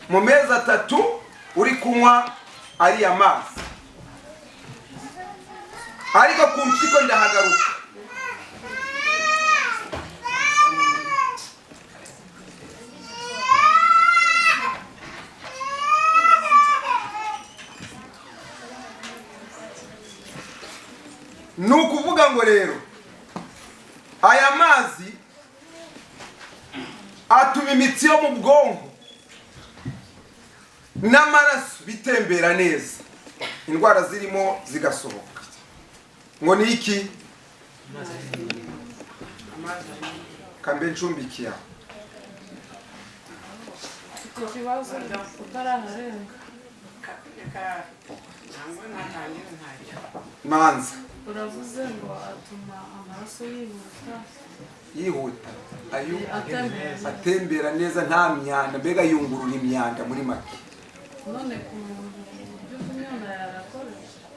Mu mezi 3 uri kunywa ariya mazi, ariko ku mpyiko ndahagaruka. Ni ukuvuga ngo rero aya mazi atuma imitsi yo mu bwonko n'amaraso bitembera neza, indwara zirimo zigasohoka. Ngo ni iki? Kambe ncumbikiye aho. Mfite ikibazo utaraharenga. Reka ntabwo natangira ntacyo. Manza. Uravuze ngo atuma amaraso yihuta. Yihuta ayo Atembera. Atembera neza, nta myanda, mbega yungurura imyanda muri make. None ku muntu uburyo bw'imyanda yarakoresha?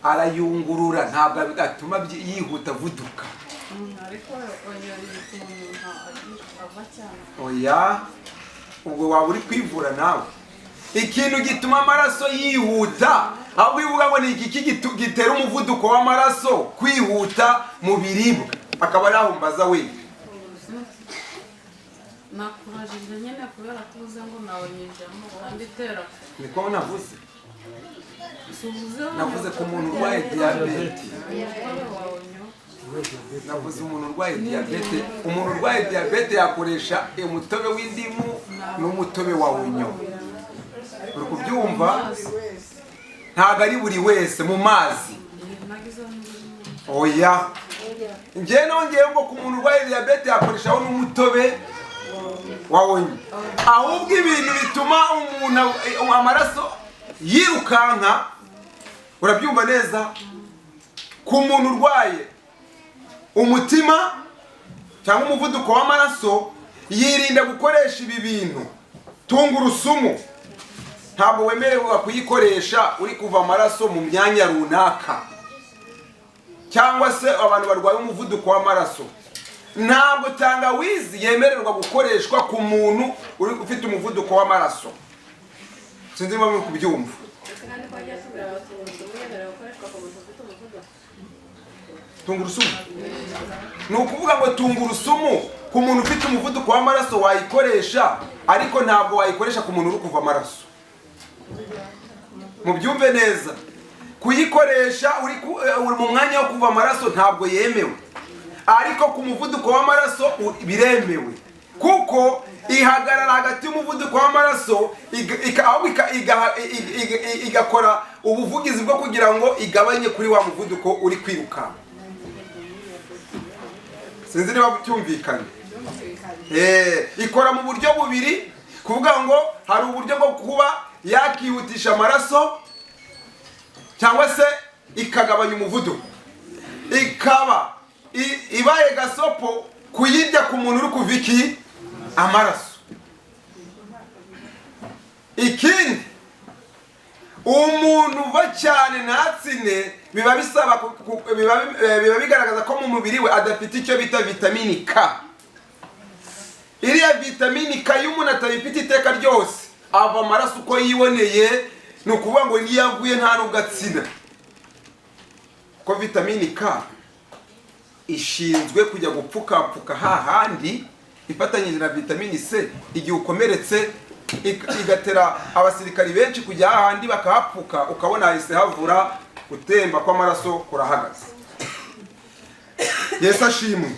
Arayungurura, ntabwo atuma yihuta avuduka. Ariko ongera bituma umuntu ava cyane. Oya, ubwo waba uri kwivura nawe. Ikintu gituma amaraso yihuta, ahubwo uvuga ngo ni iki gitera umuvuduko w'amaraso kwihuta mu biribwa, akaba ari aho mbaza we. Nakubajije nyine kubera ko uvuze ngo nawe nyijamo kandi itera. Niko navuze? Si uvuze ngo Navuze ku muntu urwaye diyabete. Umutobe wawe nyo. Navuze umuntu urwaye diyabete. Umuntu urwaye diyabete yakoresha umutobe w'indimu n'umutobe wa onyo. Uri kubyumva? Ntabwo ari buri wese mu mazi. Oya, njye nongeye ngo ku muntu urwaye diyabete yakoreshaho n'umutobe wa onyo. Ahubwo ibintu bituma umuntu amaraso yirukanka, urabyumva neza, ku muntu urwaye umutima cyangwa umuvuduko w'amaraso yirinda gukoresha ibi bintu. Tungurusumu ntabwo wemerewe kuyikoresha uri kuva amaraso mu myanya runaka, cyangwa se abantu barwaye umuvuduko w'amaraso. Ntabwo tangawizi yemererwa gukoreshwa ku muntu uri ufite umuvuduko w'amaraso. Sinzi niba muri kubyumva. Tungurusumu ni ukuvuga ngo tungurusumu ku muntu ufite umuvuduko w'amaraso wayikoresha, ariko ntabwo wayikoresha ku muntu uri kuva amaraso. Mubyumve neza, kuyikoresha uri mu mwanya wo kuva amaraso ntabwo yemewe, ariko ku muvuduko w'amaraso biremewe, kuko ihagarara hagati y'umuvuduko w'amaraso igakora ubuvugizi bwo kugira ngo igabanye kuri wa muvuduko uri kwiruka. Sinzi niba byumvikanye. Ikora mu buryo bubiri, kuvuga ngo hari uburyo bwo kuba yakihutisha amaraso cyangwa se ikagabanya umuvuduko, ikaba ibaye gasopo kuyirya ku muntu uri kuva iki amaraso. Ikindi, umuntu uva cyane ntatsine biba bisaba biba bigaragaza ko mu mubiri we adafite icyo bita vitamini K. Iriya vitamini K iyo umuntu atayifite iteka ryose ava amaraso uko yiboneye, ni ukuvuga ngo niyo yaguye nta nubwo atsina, kuko vitamini K ishinzwe kujya gupfukapfuka hahandi ifatanyije na vitamini C. Igihe ukomeretse igatera abasirikari benshi kujya hahandi bakahapfuka, ukabona hahise havura, gutemba kw'amaraso kurahagaze. Yesu ashimwe.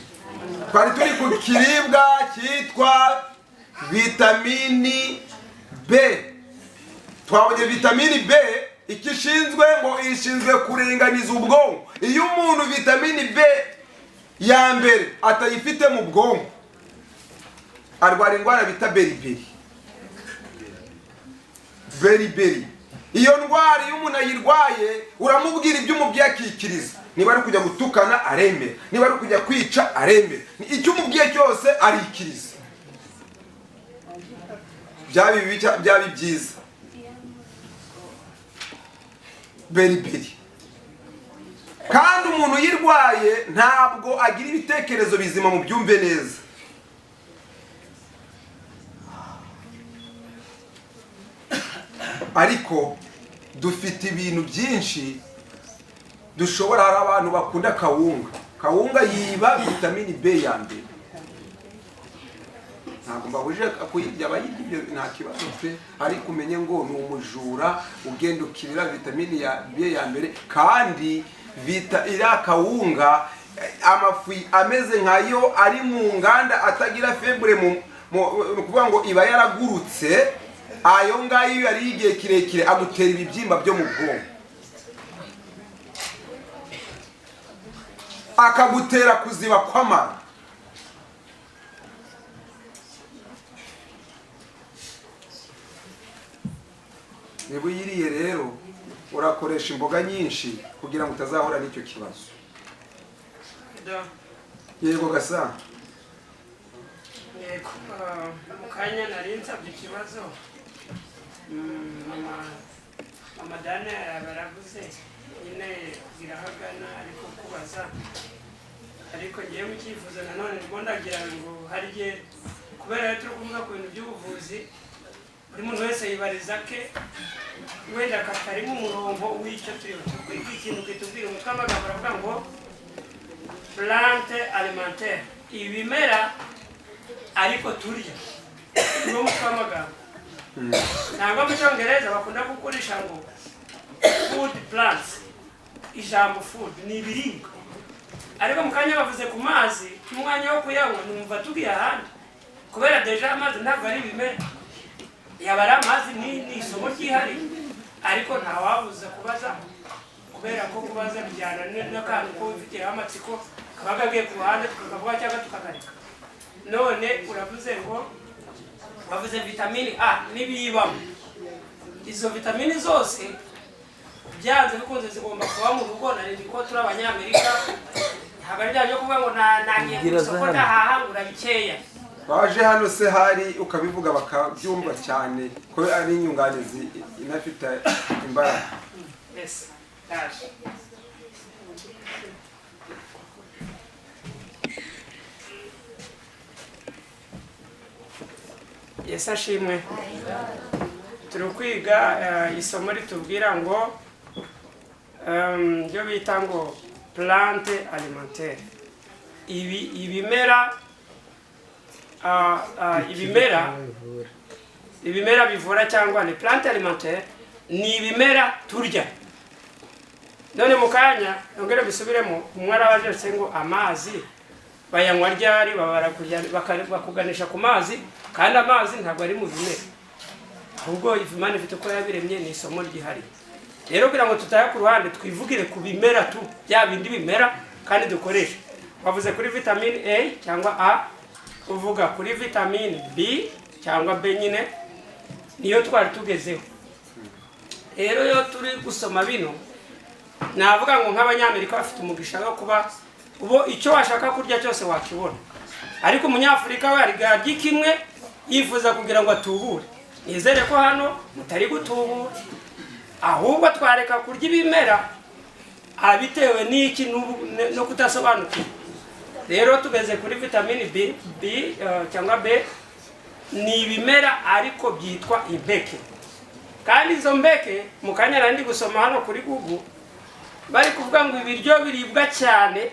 Twari turi ku kiribwa cyitwa vitamini B. Twabonye vitamini B ikishinzwe ngo ishinzwe kuringaniza ubwonko. Iyo umuntu vitamini B ya mbere atayifite mu bwonko arwara indwara bita beriberi. Beriberi iyo ndwara iyo umuntu ayirwaye uramubwira ibyo umubwiye akikiriza. Niba ari kujya gutukana aremera, niba ari kujya kwica aremera, icyo umubwiye cyose arikiriza, byaba bibi byaba byiza. Beriberi. Kandi umuntu uyirwaye ntabwo agira ibitekerezo bizima, mu byumve neza. Ariko dufite ibintu byinshi dushobora. Hari abantu bakunda kawunga. Kawunga yiba vitamini B ya mbere. Ntabwo mbabujije kuyirya, abayirya ibyo nta kibazo pe, ariko umenye ngo ni umujura ugenda ukirira vitamini ya B ya mbere. Kandi vita iriya kawunga, amafu ameze nkayo ari mu nganda atagira fibre, mu kuvuga ngo iba yaragurutse, ayo ngayo iyo yariye igihe kirekire agutera ibibyimba byo mu bwonko, akagutera kuziba kw'amara. Niba uyiriye rero urakoresha imboga nyinshi kugira ngo utazahura n'icyo kibazo. Yego gasa. Yego, mu kanya nari nsabye ikibazo. Mama Dane baravuze nyine kugira aho agana ariko kubaza, ariko ngewe mu cyifuzo nanone ndimo ndagira ngo hari igihe kubera rero turi kuvuga ku bintu by'ubuvuzi, buri muntu wese yibariza ke wenda katarimo umurongo w'icyo turiho. Turi kwiga ikintu kitubwira umutwe w'amagambo aravuga ngo plante alimentaire, ibimera ariko turya, niwo mutwe w'amagambo. Ntabwo mu cyongereza bakunda gukoresha ngo food plants, ijambo food ni ibiribwa, ariko mu kanya bavuze ku mazi n'umwanya wo kuyanywa numva tugiye ahandi, kubera déjà amazi ntabwo ari ibimera, yaba ari amazi ni isomo ryihariye, ariko ntawabuza kubaza, kubera ko kubaza bijyana n'akantu ko wifitiyeho amatsiko kaba kagiye ku ruhande tukakavuga cyangwa tukakareka. None uravuze ngo bavuze vitamini A n'ibiyibamo, izo vitamini zose byanze bikunze zigomba kuba mu rugo. Nari ko turi abanyamerika, ntabwo ari bya byo kuvuga ngo nagiye ku isoko ndahaha ngura bikeya. Baje hano se hari ukabivuga bakabyumva cyane ko ari inyunganizi inafite imbaraga. Yes, ndaje. Yesu ashimwe. Turi kwiga isomo ritubwira ngo ryo bita ngo plante alimentaire, ibi ibimera ibimera bivura cyangwa ni plante alimentaire, ni ibimera turya. None mu kanya nongere bisubiremo, umwe arabajetse ngo amazi bayanywa ryari, bakuganisha ku mazi, kandi amazi ntabwo ari mu bimera, ahubwo Imana ifite uko yabiremye, ni isomo ryihariye. Rero kugira ngo tutaya ku ruhande twivugire ku bimera tu bya bindi bimera kandi dukoresha. Wavuze kuri vitamine A cyangwa A, uvuga kuri vitamine B cyangwa B nyine, niyo twari tugezeho. Rero iyo turi gusoma bino navuga ngo nk'abanyamerika bafite umugisha wo kuba ubo icyo washaka kurya cyose wakibona, ariko umunyafurika we arya kimwe yifuza kugira ngo atubure. Nizere ko hano mutari gutubura, ahubwo twareka kurya ibimera abitewe n'iki no kudasobanukirwa. Rero tugeze kuri vitamini B cyangwa B, ni ibimera ariko byitwa impeke. Kandi izo mpeke mu kanya nari ndi gusoma hano kuri Google bari kuvuga ngo ibiryo biribwa cyane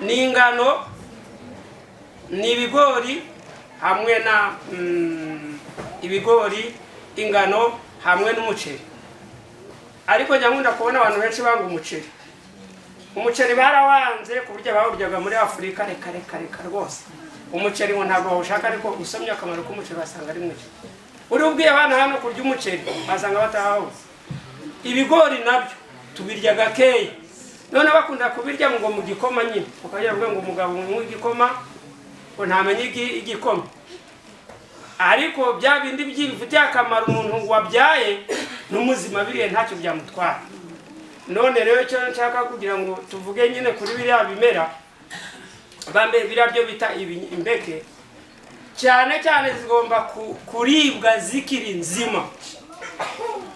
ni ingano, ni ibigori hamwe na ibigori, ingano hamwe n'umuceri. Ariko njya nkunda kubona abantu benshi banga umuceri. Umuceri barawanze ku buryo bawuryaga muri Afurika, reka reka reka rwose. Umuceri ngo ntabwo bawushaka, ariko usomye akamaro k'umuceri wasanga ari mwinshi. Uri ubwiye abana hano kurya umuceri basanga batahawuzi. Ibigori nabyo tubirya gakeya, none bakunda kubirya ngo mu gikoma nyine, ukajya uvuga ngo umugabo mu igikoma ngo ntamenye igikoma, ariko bya bindi byibifitiye akamaro umuntu wabyaye n'umuzima biriye ntacyo byamutwara. None rero icyo nshaka kugira ngo tuvuge nyine kuri biriya bimera bambe biriya byo bita impeke, cyane cyane zigomba kuribwa zikiri nzima.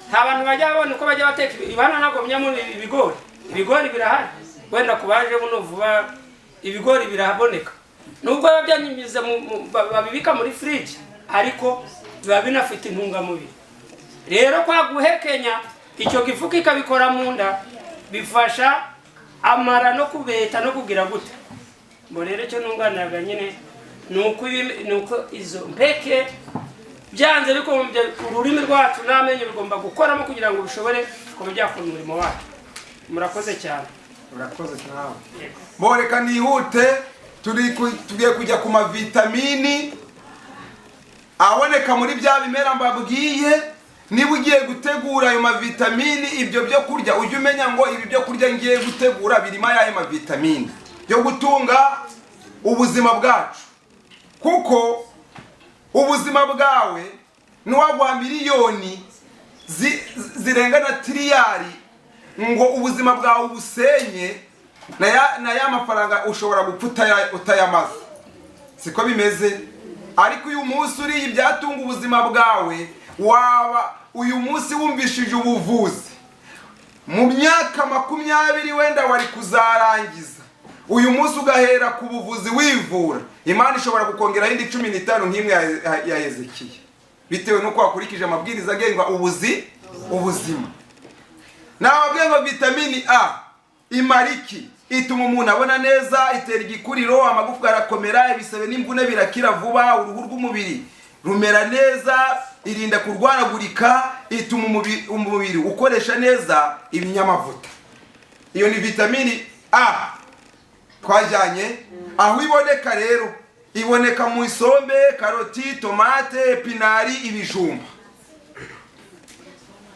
Nta bantu bajya babona uko bajya bateka ibana, ntabwo muri ibigori Ibigori birahari, wenda ku baje buno vuba ibigori biraboneka, nubwo biba byanyuze babibika muri firiji, ariko biba binafite intungamubiri. Rero kwa guhekenya icyo gifu kikabikora mu nda, bifasha amara no kubeta no kugira gute. Ngo rero icyo nunganiraga nyine ni uko izo mpeke byanze bikunze ururimi rwacu n'amenyo bigomba gukoramo kugira ngo bishobore kuba byakora umurimo wacu. Murakoze cyane. Urakoze nawe. Yego. Bo reka nihute, tugiye kujya ku mavitamini aboneka muri bya bimera mbabwiye. Niba ugiye gutegura ayo mavitamini, ibyo byo kurya, ujye umenya ngo ibi byo kurya ngiye gutegura birimo ayahe mavitamini yo gutunga ubuzima bwacu, kuko ubuzima bwawe n'uwaguha miliyoni zirenga na tiriyari ngo ubuzima bwawe ubusenye, na ya mafaranga ushobora gupfa utayamaze. Siko bimeze? Ariko uyu munsi uriye ibyatunga ubuzima bwawe, waba uyu munsi wumvishije ubuvuzi mu myaka 20 wenda wari kuzarangiza, uyu munsi ugahera ku buvuzi wivura, Imana ishobora kukongeraho indi 15 nk'imwe ya Hezekiya, bitewe n'uko wakurikije amabwiriza agenga ubuzima. Nababwiye ngo vitamini A imariki ituma umuntu abona neza, itera igikuriro, amagufwa arakomera, ibisebe n'imvune birakira vuba, uruhu rw'umubiri rumera neza, irinda kurwaragurika, ituma umubiri ukoresha neza ibinyamavuta. Iyo ni vitamini A twajyanye. Aho iboneka rero, iboneka mu isombe, karoti, tomate, epinari, ibijumba.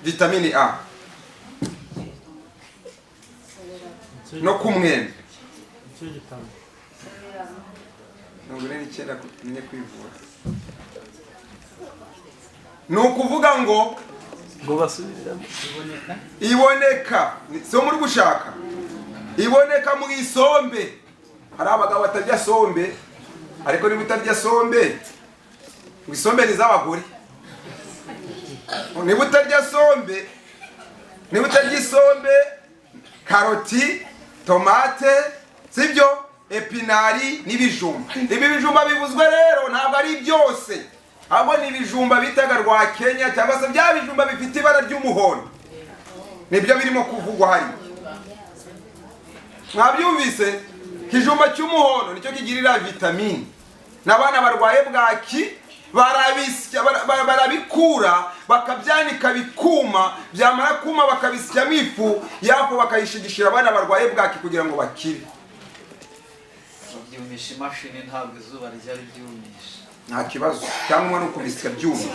Vitamini A no ku mwembe. Nicyo gitabo. 49 kumenye kwivura, Ni ukuvuga ngo Ngo basubiramo. Iboneka so muri gushaka, iboneka mu isombe. Hari abagabo batarya sombe, ariko niba utarya sombe, ngo isombe ni iz'abagore, niba utarya sombe, niba utarya isombe, karoti, tomate, sibyo, epinari n'ibijumba. Ibi bijumba bivuzwe rero ntabwo ari byose, ahubwo ni ibijumba bitaga rwa Kenya, cyangwa se bya bijumba bifite ibara ry'umuhondo, nibyo birimo kuvugwa hariya. Mwabyumvise? Ikijumba cy'umuhondo nicyo kigirira vitamini n'abana barwaye bwaki, barabisya, barabikura, bakabyanika bikuma, byamara kuma bakabisyamo ifu yapo, bakayishigishira abana barwaye bwaki kugira ngo bakire. Babyumisha imashini, ntabwo izuba rijya ribyumisha. Nta kibazo, cyangwa no kubisya byumye.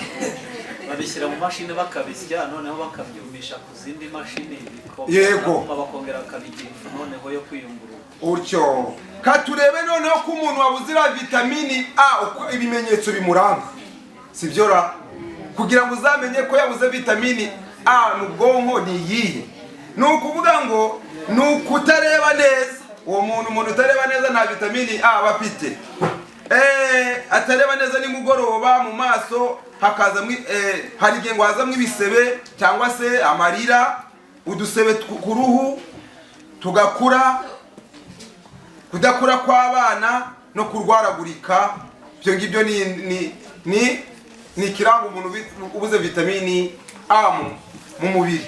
Babishyira mu mashini bakabisya, noneho bakabyumisha ku zindi mashini bikoma, bakongera bakabigira ifu noneho yo kwiyungurura. Utyo katurebe noneho ko umuntu wabuze vitamini A uko ibimenyetso bimuranga, sibyo ra? Kugira ngo uzamenye ko yabuze vitamini A mu bwonko ni iyihe? Ni ukuvuga ngo ni ukutareba neza. Uwo muntu, umuntu utareba neza nta vitamini A aba afite. Atareba neza nimugoroba, mu maso hakazamo hari igihe ngo hazamo ibisebe cyangwa se amarira, udusebe ku ruhu tugakura, kudakura kw'abana no kurwaragurika. Ibyo ngibyo ni ikiranga umuntu ubuze vitamini A mu mubiri.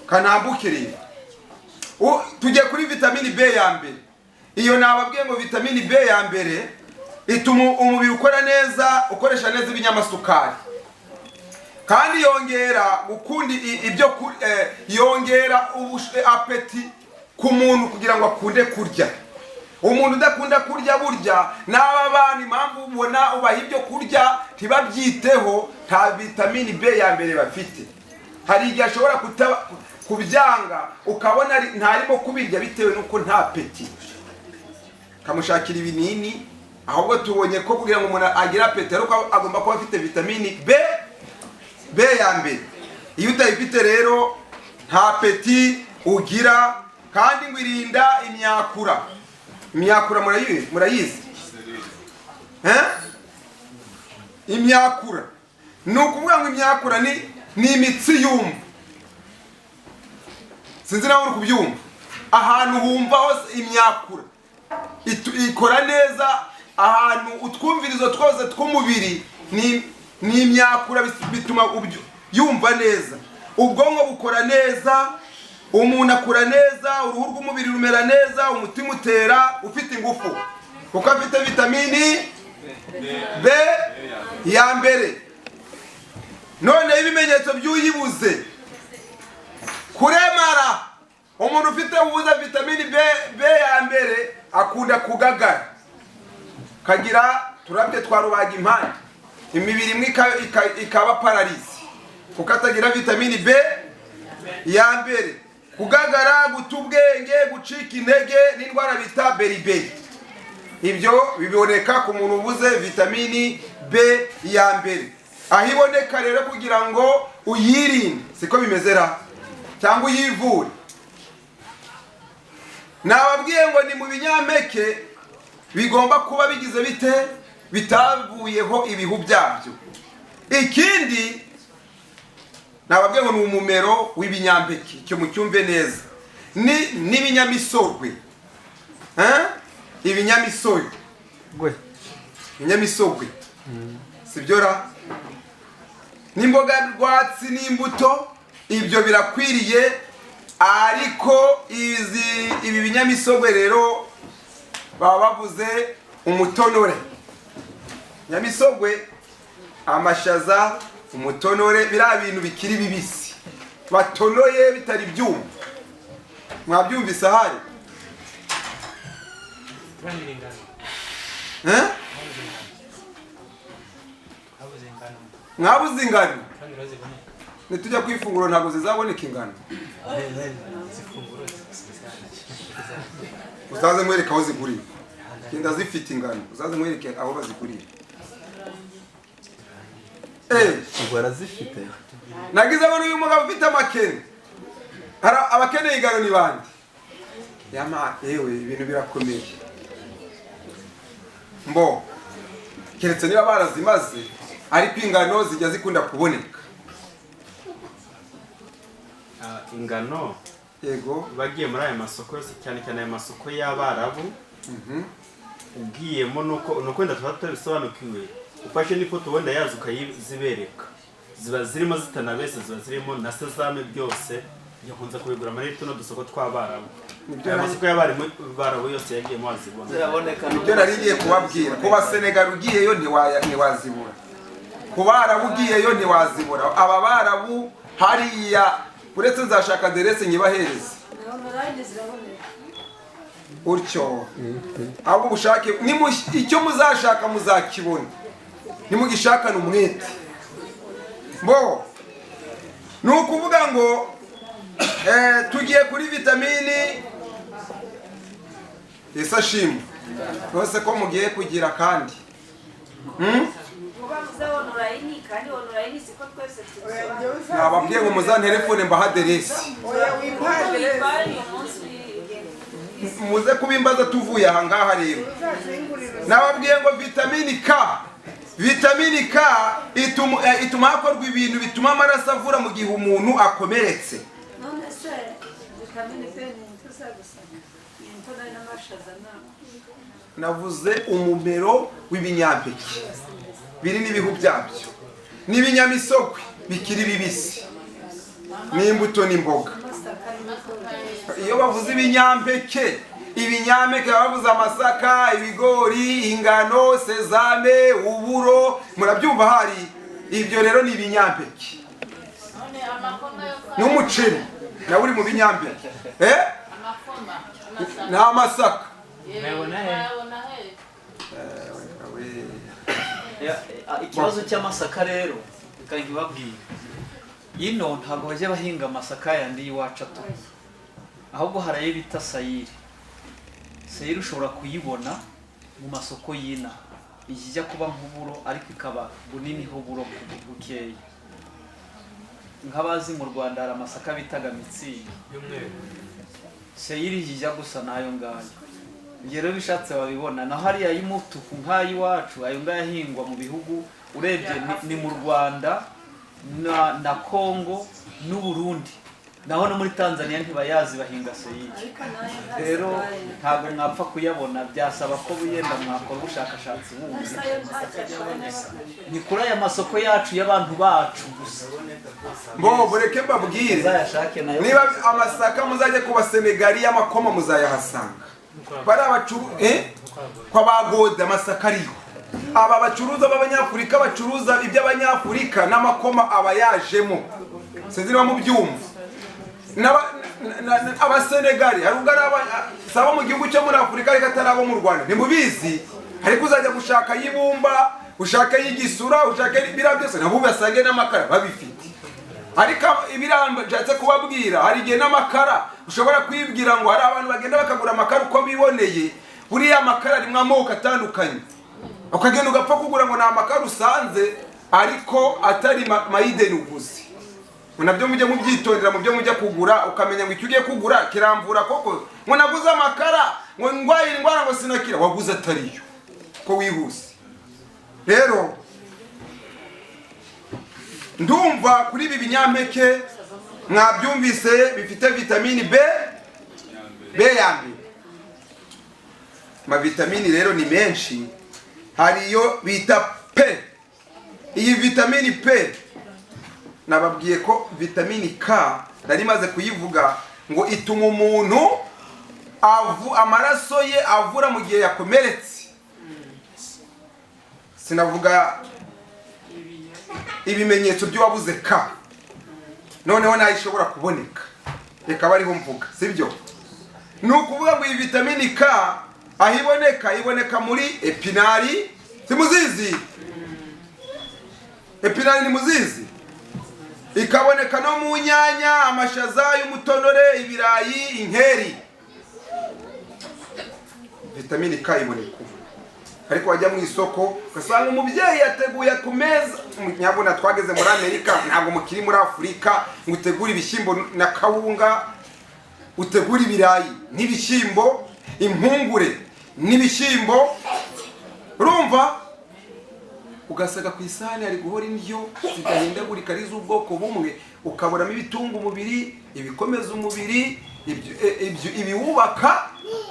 Kanambuke rero, tujye kuri vitamini B ya mbere. Iyo nababwiye ngo vitamini B ya mbere ituma umubiri ukora neza, ukoresha neza ibinyamasukari, kandi yongera gukunda ibyo yongera appétit ku muntu kugira ngo akunde kurya. Umuntu udakunda kurya, burya n'aba bana impamvu ubona ubaha ibyo kurya ntibabyiteho, nta vitamini B ya mbere bafite. Hari igihe ashobora kubyanga, ukabona ntarimo kubirya bitewe n'uko nta appétit, kamushakira ibinini. Ahubwo tubonye ko kugira ngo umuntu agire appétit ariko agomba kuba afite vitamini B ya mbere. Iyo utayifite rero nta appétit ugira. Kandi ngo irinda imyakura. Imyakura murayizi? Eh? Imyakura ni ukuvuga ngo imyakura ni imitsi yumva. Sinzi nawe uri kubyumva. Ahantu wumva hose imyakura ikora neza, ahantu utwumvirizo twose tw'umubiri ni imyakura, bituma yumva neza, ubwonko bukora neza, umuntu akura neza, uruhu rw'umubiri rumera neza, umutima utera ufite ingufu kuko afite vitamini B ya mbere. Noneho ibimenyetso by'uyibuze: kuremara. Umuntu ufite ubuze vitamini B ya mbere akunda kugagara, kagira turabye twa rubaga impande, imibiri imwe ikaba paralysé kuko atagira vitamini B ya mbere. Kugagara, guta ubwenge, gucika intege n'indwara bita beriberi, ibyo biboneka ku muntu ubuze vitamini B ya mbere. Aho iboneka rero, kugira ngo uyirinde, siko bimeze ra, cyangwa uyivure, nababwiye ngo ni mu binyampeke bigomba kuba bigize bite? Bitavuyeho ibihu byabyo. Ikindi nababwiye ngo ni umumero w'ibinyampeke, icyo mucyumve neza, ni n'ibinyamisorwe. Eh? Ibinyamisogwe. Gwe. Ibinyamisogwe, sibyo ra? N'imboga rwatsi n'imbuto, ibyo birakwiriye. Ariko ibi binyamisogwe rero baba bavuze umutonore, nyamisogwe, amashaza, umutonore, biriya bintu bikiri bibisi batonoye bitari byuma. Mwabyumvise ahari? Turangira ingano. Eh? Twabuze ingano. Mwabuze ingano? Kandi rero ziboneka. Nitujya ku ifunguro ntabwo zizaboneka ingano. Zifunguro. Uzaze mwereke aho zigurira, genda zifite ingano, uzaze mwereke aho bazigurira. Ubwo arazifite. Nagize ngo uyu mugabo ufite amakene. Hari abakeneye ingano, ni bande? Yama, yewe, ibintu birakomeye. Mbo keretse niba barazimaze, ariko ingano zijya zikunda kuboneka. Ah, ingano. Yego. Bagiye muri aya masoko yose, cyane cyane aya masoko y'Abarabu, ugiyemo nuko wenda tuba tutabisobanukiwe, ufashe n'ifoto wenda yazo ukayizibereka, ziba zirimo zitanabese, ziba zirimo na sesame, byose. Nkunze kubigura muri tuno dusoko tw'Abarabu. Nibyo. Aya masoko y'abarimu Barabu yose yagiyemo wazibona. Ziraboneka. Ibyo nari ngiye kubabwira, ku Basenegal ugiyeyo ntiwazibura, ku Barabu ugiyeyo ntiwazibura. Aba Barabu hariya, uretse nzashaka aderese nyibahereze utyo. Ahubwo ubushake, icyo muzashaka muzakibona nimugishakane umwete. Bo ni ukuvuga ngo tugiye kuri vitamini isashimwe rwose ko mugiye kugira kandi. Mubavuze online, kandi online siko twese tubisobanura. Nababwiye ngo muzantelefone mbaha aderesi. Oya, wimpa aderesi. Uyu munsi. Muze kubimbaza tuvuye aha ngaha rero. Uzazingurire. Nababwiye ngo vitamini K, vitamini K ituma hakorwa ibintu bituma amaraso avura mu gihe umuntu akomeretse. None se vitamine B ni intuza gusa, ni intono n'amashaza na Navuze umumero w'ibinyampeke biri n'ibihu byabyo n'ibinyamisogwe bikiri bibisi n'imbuto n'imboga. Iyo bavuze ibinyampeke, ibinyampeke baba bavuze amasaka, ibigori, ingano, sésame, uburo. Murabyumva? Hari ibyo rero ni ibinyampeke. None amakoma yo N'umuceri nawe uri mu binyampeke, eh. Amakoma. Ni amasaka. Nayabona he? Nayabona he? Ikibazo cy'amasaka rero, reka nkibabwire. Ino ntabwo bajya bahinga amasaka yandi y'iwacu atuye, ahubwo hari ayo bita sayiri. Sayiri ushobora kuyibona mu masoko y'inaha, ijya kuba nk'uburo ariko ikaba bunini ho uburo bukeya. Nk'abazi mu Rwanda hari amasaka bitaga mitsingi y'umweru. Sayiri ijya gusa n'ayo ngayo. Ibyo rero bishatse babibona. Naho hariya y'umutuku nk'ay'iwacu, ayo ngayo ahingwa mu bihugu urebye ni mu Rwanda na Congo n'u Burundi. Naho no muri Tanzania ntibayazi, bahinga soyiki. Rero ntabwo mwapfa kuyabona, byasaba ko wenda mwakora ubushakashatsi bundi. Ni kuri aya masoko yacu y'abantu bacu gusa. Mbo mureke mbabwire. Muzayashake nayo. Niba amasaka, muzajye ku Basenegali y'amakoma, muzayahasanga. Bari abacuru kwa bagode amasaka ariho. Aba bacuruza b'Abanyafurika bacuruza iby'Abanyafurika n'amakoma aba yajemo, sinzi niba mubyumva. Abasenegali hari ubwo ari si abo mu gihugu cyo muri Afurika, ariko atari abo mu Rwanda, ntimubizi. Ariko uzajya gushaka y'ibumba, ushake y'igisura, ushake biriya byose, nabo ubasange n'amakara babifite. Ariko ibiramba nshatse kubabwira, hari igihe n'amakara ushobora kwibwira ngo hari abantu bagenda bakagura amakara uko biboneye. Buriya amakara arimo amoko atandukanye, ukagenda ugapfa kugura ngo ni amakara usanze, ariko atari mayideni uguze. Ngo nabyo mujye mubyitondera mu byo mujya kugura, ukamenya ngo icyo ugiye kugura kiramvura koko. Ngo naguze amakara ngo ndwaye indwara ngo sinakira, waguze atariyo ko wihuse. Rero ndumva kuri ibi binyampeke mwabyumvise, bifite vitamini B, B ya mbere. Amavitamini rero ni menshi, hari iyo bita P. Iyi vitamini P, nababwiye ko vitamini K nari maze kuyivuga, ngo ituma umuntu amaraso ye avura mu gihe yakomeretse. Sinavuga ibimenyetso by'uwabuze K, noneho nayo ishobora kuboneka, reka bariho mvuga, sibyo? Ni ukuvuga ngo iyi vitamini K aho iboneka, iboneka muri epinari. Simuzizi epinari? Ntimuzizi? Ikaboneka no mu nyanya, amashaza y'umutonore, ibirayi, inkeri. Vitamini K iboneka ubu, ariko wajya mu isoko ugasanga umubyeyi yateguye ku meza. Nyabuna twageze muri Amerika, ntabwo mukiri muri Afurika ngo utegure ibishyimbo na kawunga, utegure ibirayi n'ibishyimbo, impungure n'ibishyimbo. Urumva ugasaga ku isahani hari guhora indyo zidahindagurika, ari iz'ubwoko bumwe, ukaburamo ibitunga umubiri, ibikomeza umubiri, ibiwubaka.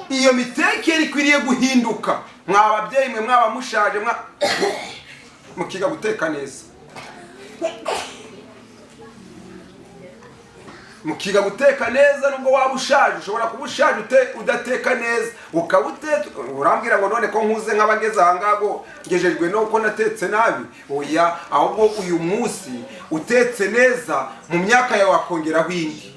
Iyo mitekere ikwiriye guhinduka. Mwa babyeyi mwe, mwaba mushaje, mukiga guteka neza, mukiga guteka neza. Nubwo waba ushaje, ushobora kuba ushaje udateka neza, ukaba utetse urambwira ngo none ko nkuze nk'abageze aha ngaha ngo ngejejwe nuko natetse nabi. Oya, ahubwo uyu munsi utetse neza, mu myaka yawe wakongeraho indi.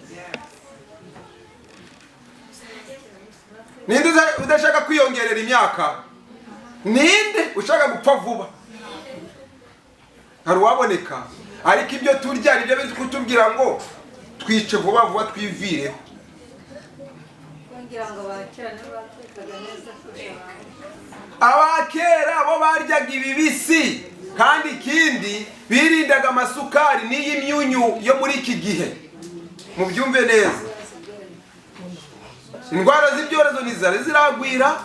Ninde udashaka kwiyongerera imyaka? Ninde ushaka gupfa vuba? Hari uwaboneka? Ariko ibyo turya nibyo biri kutubwira ngo twice vuba vuba, twivireho. Kugira ngo bakira nibo batekaga neza kurusha abandi. Abakera bo baryaga ibibisi, kandi ikindi birindaga amasukari n'iyi myunyu yo muri iki gihe. Mubyumve neza, indwara z'ibyorezo ntizari ziragwira.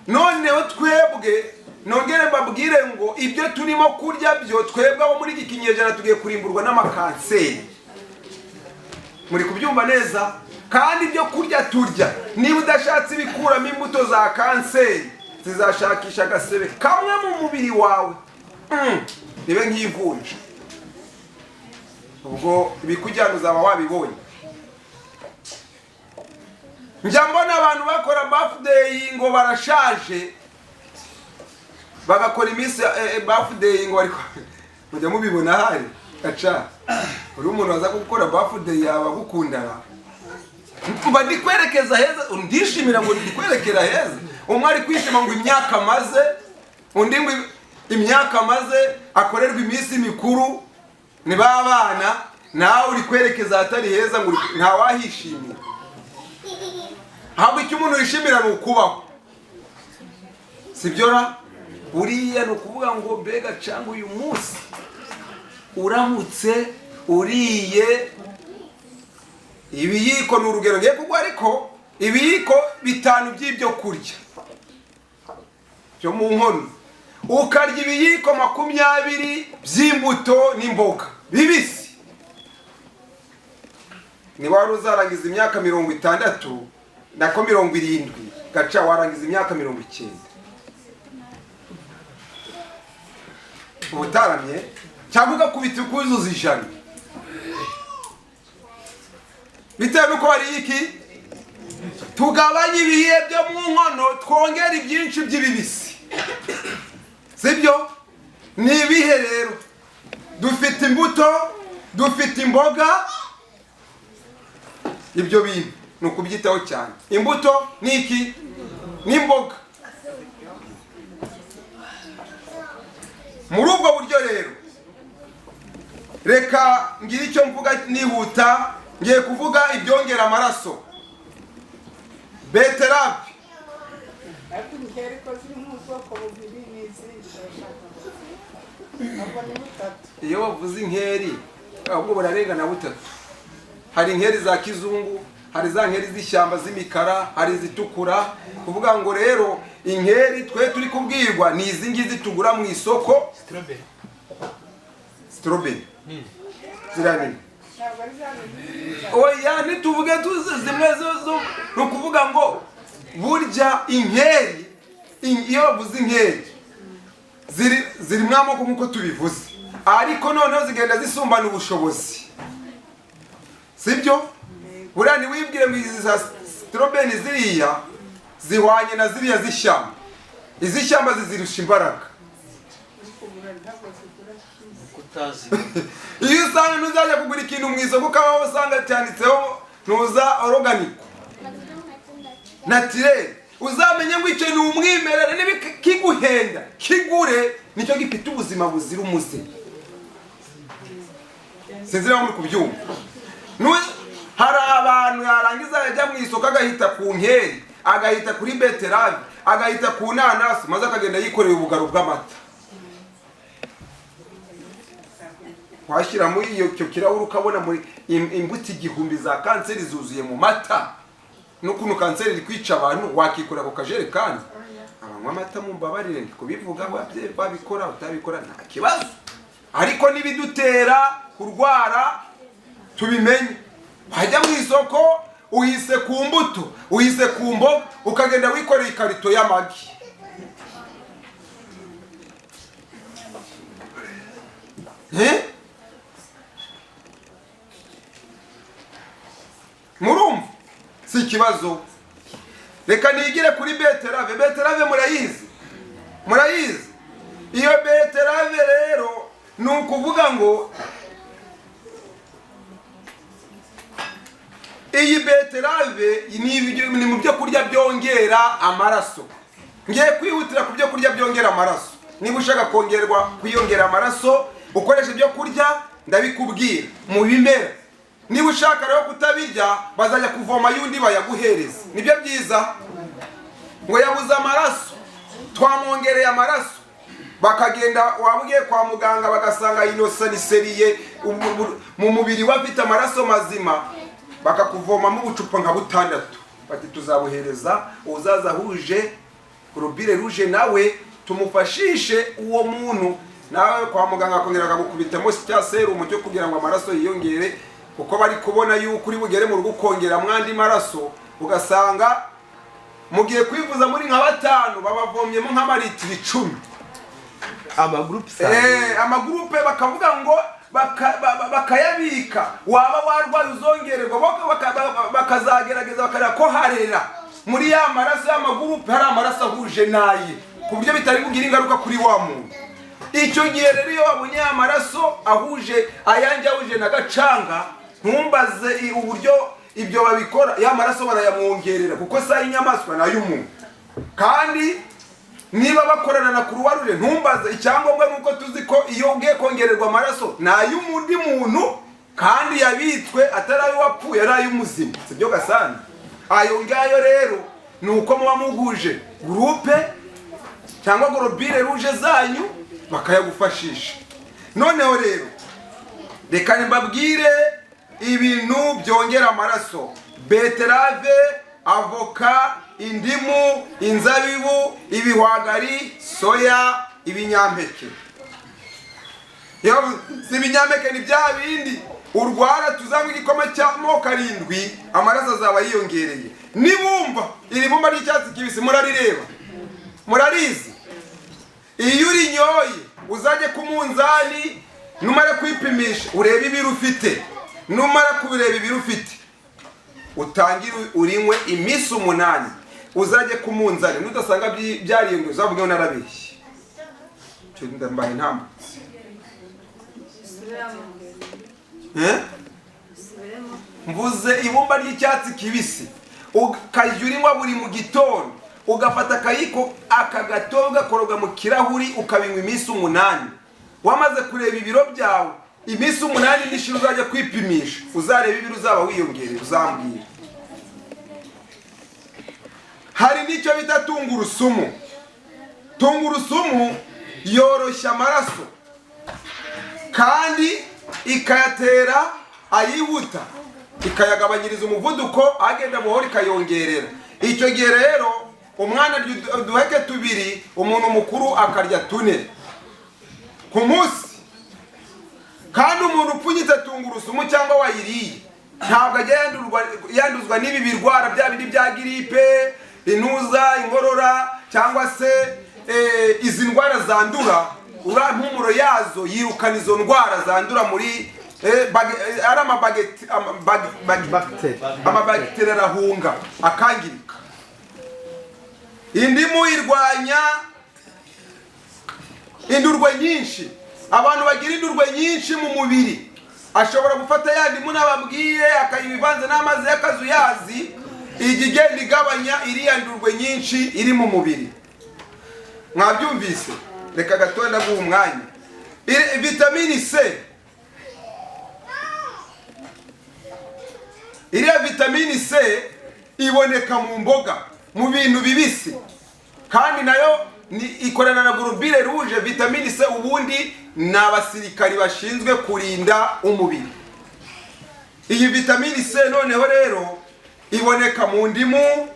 Noneho twebwe nongere mbabwire ngo ibyo turimo kurya byo, twebwe abo muri iki kinyejana tugiye kurimburwa n'amakanseri. Muri kubyumva neza? Kandi ibyo kurya turya, niba udashatse ibikuramo imbuto za kanseri, zizashakisha agasebe kamwe mu mubiri wawe, ribe nk'ivunja, ubwo ibikujyana uzaba wabibonye. Njya mbona abantu bakora birthday ngo barashaje, bagakora iminsi birthday ngo bari mujya mubibona. Ahari aca uri umuntu waza gukora birthday yawe agukundana, mba ndi kwerekeza heza, ndishimira ngo ndi kwerekera heza. Umwe ari kwishima ngo imyaka amaze, undi ngo imyaka amaze akorerwa iminsi mikuru ni babana. Nawe uri kwerekeza ahatari heza, ngo ntawahishimira. Ahubwo icyo umuntu yishimira ni ukubaho, sibyo ra? Buriya ni ukuvuga ngo mbega cyangwa uyu munsi uramutse uriye ibiyiko, ni urugero ngiye kuguha, ariko ibiyiko 5 by'ibyo kurya byo mu nkono, ukarya ibiyiko 20 by'imbuto n'imboga bibisi, Niba wari uzarangiza imyaka 60 nako 70, gaca warangiza imyaka 90 ubutaramye, cyangwa ugakubita ukuzuza 100, bitewe n'uko wariye iki. Tugabanye ibihe byo mu nkono, twongere ibyinshi by'ibibisi, sibyo? Ni ibihe rero? Dufite imbuto, dufite imboga, ibyo bintu ni ukubyitaho cyane. Imbuto ni iki? N'imboga. Muri ubwo buryo rero reka ngire icyo mvuga nihuta. Ngiye kuvuga ibyongera amaraso, beterave. Ariko inkeri ko ziri mu bwoko bubiri ni izindi ntabwo ni butatu. Iyo bavuze inkeri ahubwo bararenga na butatu. Hari inkeri za kizungu, hari za nkeri z'ishyamba z'imikara, hari izitukura. Kuvuga ngo rero inkeri twe turi kubwirwa ni izi ngizi tugura mu isoko. Strawberry ziriya nini. Ntabwo ari za nini. Oya, ntituvuge tuzi zimwe zo ni ukuvuga ngo burya inkeri, iyo bavuze inkeri ziri amoko nk'uko tubivuze, ariko noneho zigenda zisumbana ubushobozi, sibyo? Buriya ntiwibwire ngo izi za strawberry ziriya zihwanye na ziriya z'ishyamba. Iz'ishyamba zizirusha imbaraga. Kugura ntabwo zigura kimwe. Kutazi. Iyo usanga ntuzajya kugura ikintu mu isoko ukaba usanga cyanditseho ntuza organic naturel, uzamenye ngo icyo ni umwimerere, niba kiguhenda kigure, nicyo gifite ubuzima buzira umuze. Sinzi niba muri kubyumva. Hari abantu yarangiza yajya mu isoko agahita ku nkeri, agahita kuri beterave, agahita ku nanasi, maze akagenda yikoreye ubugaro bw'amata. Washyira muri icyo kirahuri ukabona muri imbuto 1000 za kanseri zuzuye mu mata. N'ukuntu kanseri iri kwica abantu, wakikorera ako kajerekani. Abanywa amata mumbabarire, ndi kubivuga, wabikora utabikora nta kibazo, ariko n'ibidutera kurwara tubimenye. Wajya mu isoko uhise ku mbuto, uhise ku mboga, ukagenda wikoreye ikarito y'amagi. Murumva si ikibazo. Reka nigire kuri beterave. Beterave murayizi, murayizi. Iyo beterave rero ni ukuvuga ngo iyi beterave ni mu byo kurya byongera amaraso. Ngiye kwihutira ku byo kurya byongera amaraso. Niba ushaka kongerwa kwiyongera amaraso ukoresha ibyo kurya, ndabikubwira mu bimera. Niba ushaka rero kutabirya, bazajya kuvoma yundi bayaguhereza. Nibyo byiza. Ngo yabuze amaraso, twamwongereye amaraso, bakagenda wabwiye kwa muganga bagasanga inosaniseriye mu mubiri we afite amaraso mazima, bakakuvomamo ubucupa nka 6, bati tuzabuhereza uzaza ahuje globule rouge nawe tumufashishe uwo muntu. Nawe kwa muganga akongera akagukubitamo cya serumu cyo kugira ngo amaraso yiyongere, kuko bari kubona yuko uri bugere mu rugo ukongera mwandi maraso, ugasanga mugiye kwivuza muri nka 5 babavomyemo nk'amaritiro 10. Amagroupe amagroupe bakavuga ngo bakayabika, waba warwaye uzongererwa, bakazagerageza bakareba ko harera muri ya maraso y'amagroupe hari amaraso ahuje naye, ku buryo bitari kugira ingaruka kuri wa muntu. Icyo gihe rero iyo babonye ya maraso ahuje ayanjye ahuje na gacanga, ntumbaze uburyo ibyo babikora, ya maraso barayamwongerera kuko sa y'inyamaswa nayo umuntu. Kandi niba bakorana na Croix Rouge, ntumbaze, icyangombwa nuko tuzi ko iyo ugiye kongererwa amaraso nay'undi muntu kandi yabitswe atari ayo wapfuye, ari ay'umuzima, sibyo Gasana? Ayo ngayo rero ni uko muba muguje groupe cyangwa globule rouge zanyu bakayagufashisha. Noneho rero reka mbabwire ibintu byongera amaraso: beterave, avoka, indimu, inzabibu, ibihwagari, soya, ibinyampeke. Si ibinyampeke ni bya bindi Urwara tuzanywa igikoma cy'amoko 7, amaraso azaba yiyongereye. Nibumba iri bumba ry'icyatsi kibisi murarireba, murarizi. Iyo urinyoye uzajye ku munzani, numara kwipimisha urebe ibiro ufite, numara kubireba ibiro ufite utangire urinywe iminsi 8, uzajye ku munzani, nudasanga byariyongeye uzavuge ngo narabeshye. Cyo ndambaye intambutse. Mvuze ibumba ry'icyatsi kibisi ukajya urinywa buri mu gitondo, ugafata akayiko aka gato ugakoroga mu kirahuri ukabinywa iminsi 8. Wamaze kureba ibiro byawe iminsi 8 nishira uzajya kwipimisha, uzareba ibiro uzaba wiyongereye, uzambwira. Hari n'icyo bita tungurusumu. Tungurusumu yoroshya amaraso kandi ikayatera ayihuta, ikayagabanyiriza umuvuduko agenda buhoro, ikayongerera. Icyo gihe rero umwana arya uduheke 2, umuntu mukuru akarya 4 ku munsi. Kandi umuntu upfunyitse tungurusumu cyangwa wayiriye ntabwo ajya yanduzwa n'ibi birwara bya bindi bya giripe, intuza, inkorora, cyangwa se izi ndwara zandura. Ura mpumuro yazo yirukana izo ndwara zandura muri ari amabagiteri arahunga akangirika. Indimu irwanya indurwe nyinshi. Abantu bagira indurwe nyinshi mu mubiri ashobora gufata ya ndimu nababwiye akayivanze n'amazi y'akazuyazi, ijya igenda igabanya iriya ndurwe nyinshi iri mu mubiri. Mwabyumvise? Reka gato ndaguha umwanya. Vitamini C, iriya vitamini C iboneka mu mboga, mu bintu bibisi, kandi nayo ni ikorana na globule rouge. Vitamini C ubundi ni abasirikari bashinzwe kurinda umubiri. Iyi vitamini C noneho rero iboneka mu ndimu,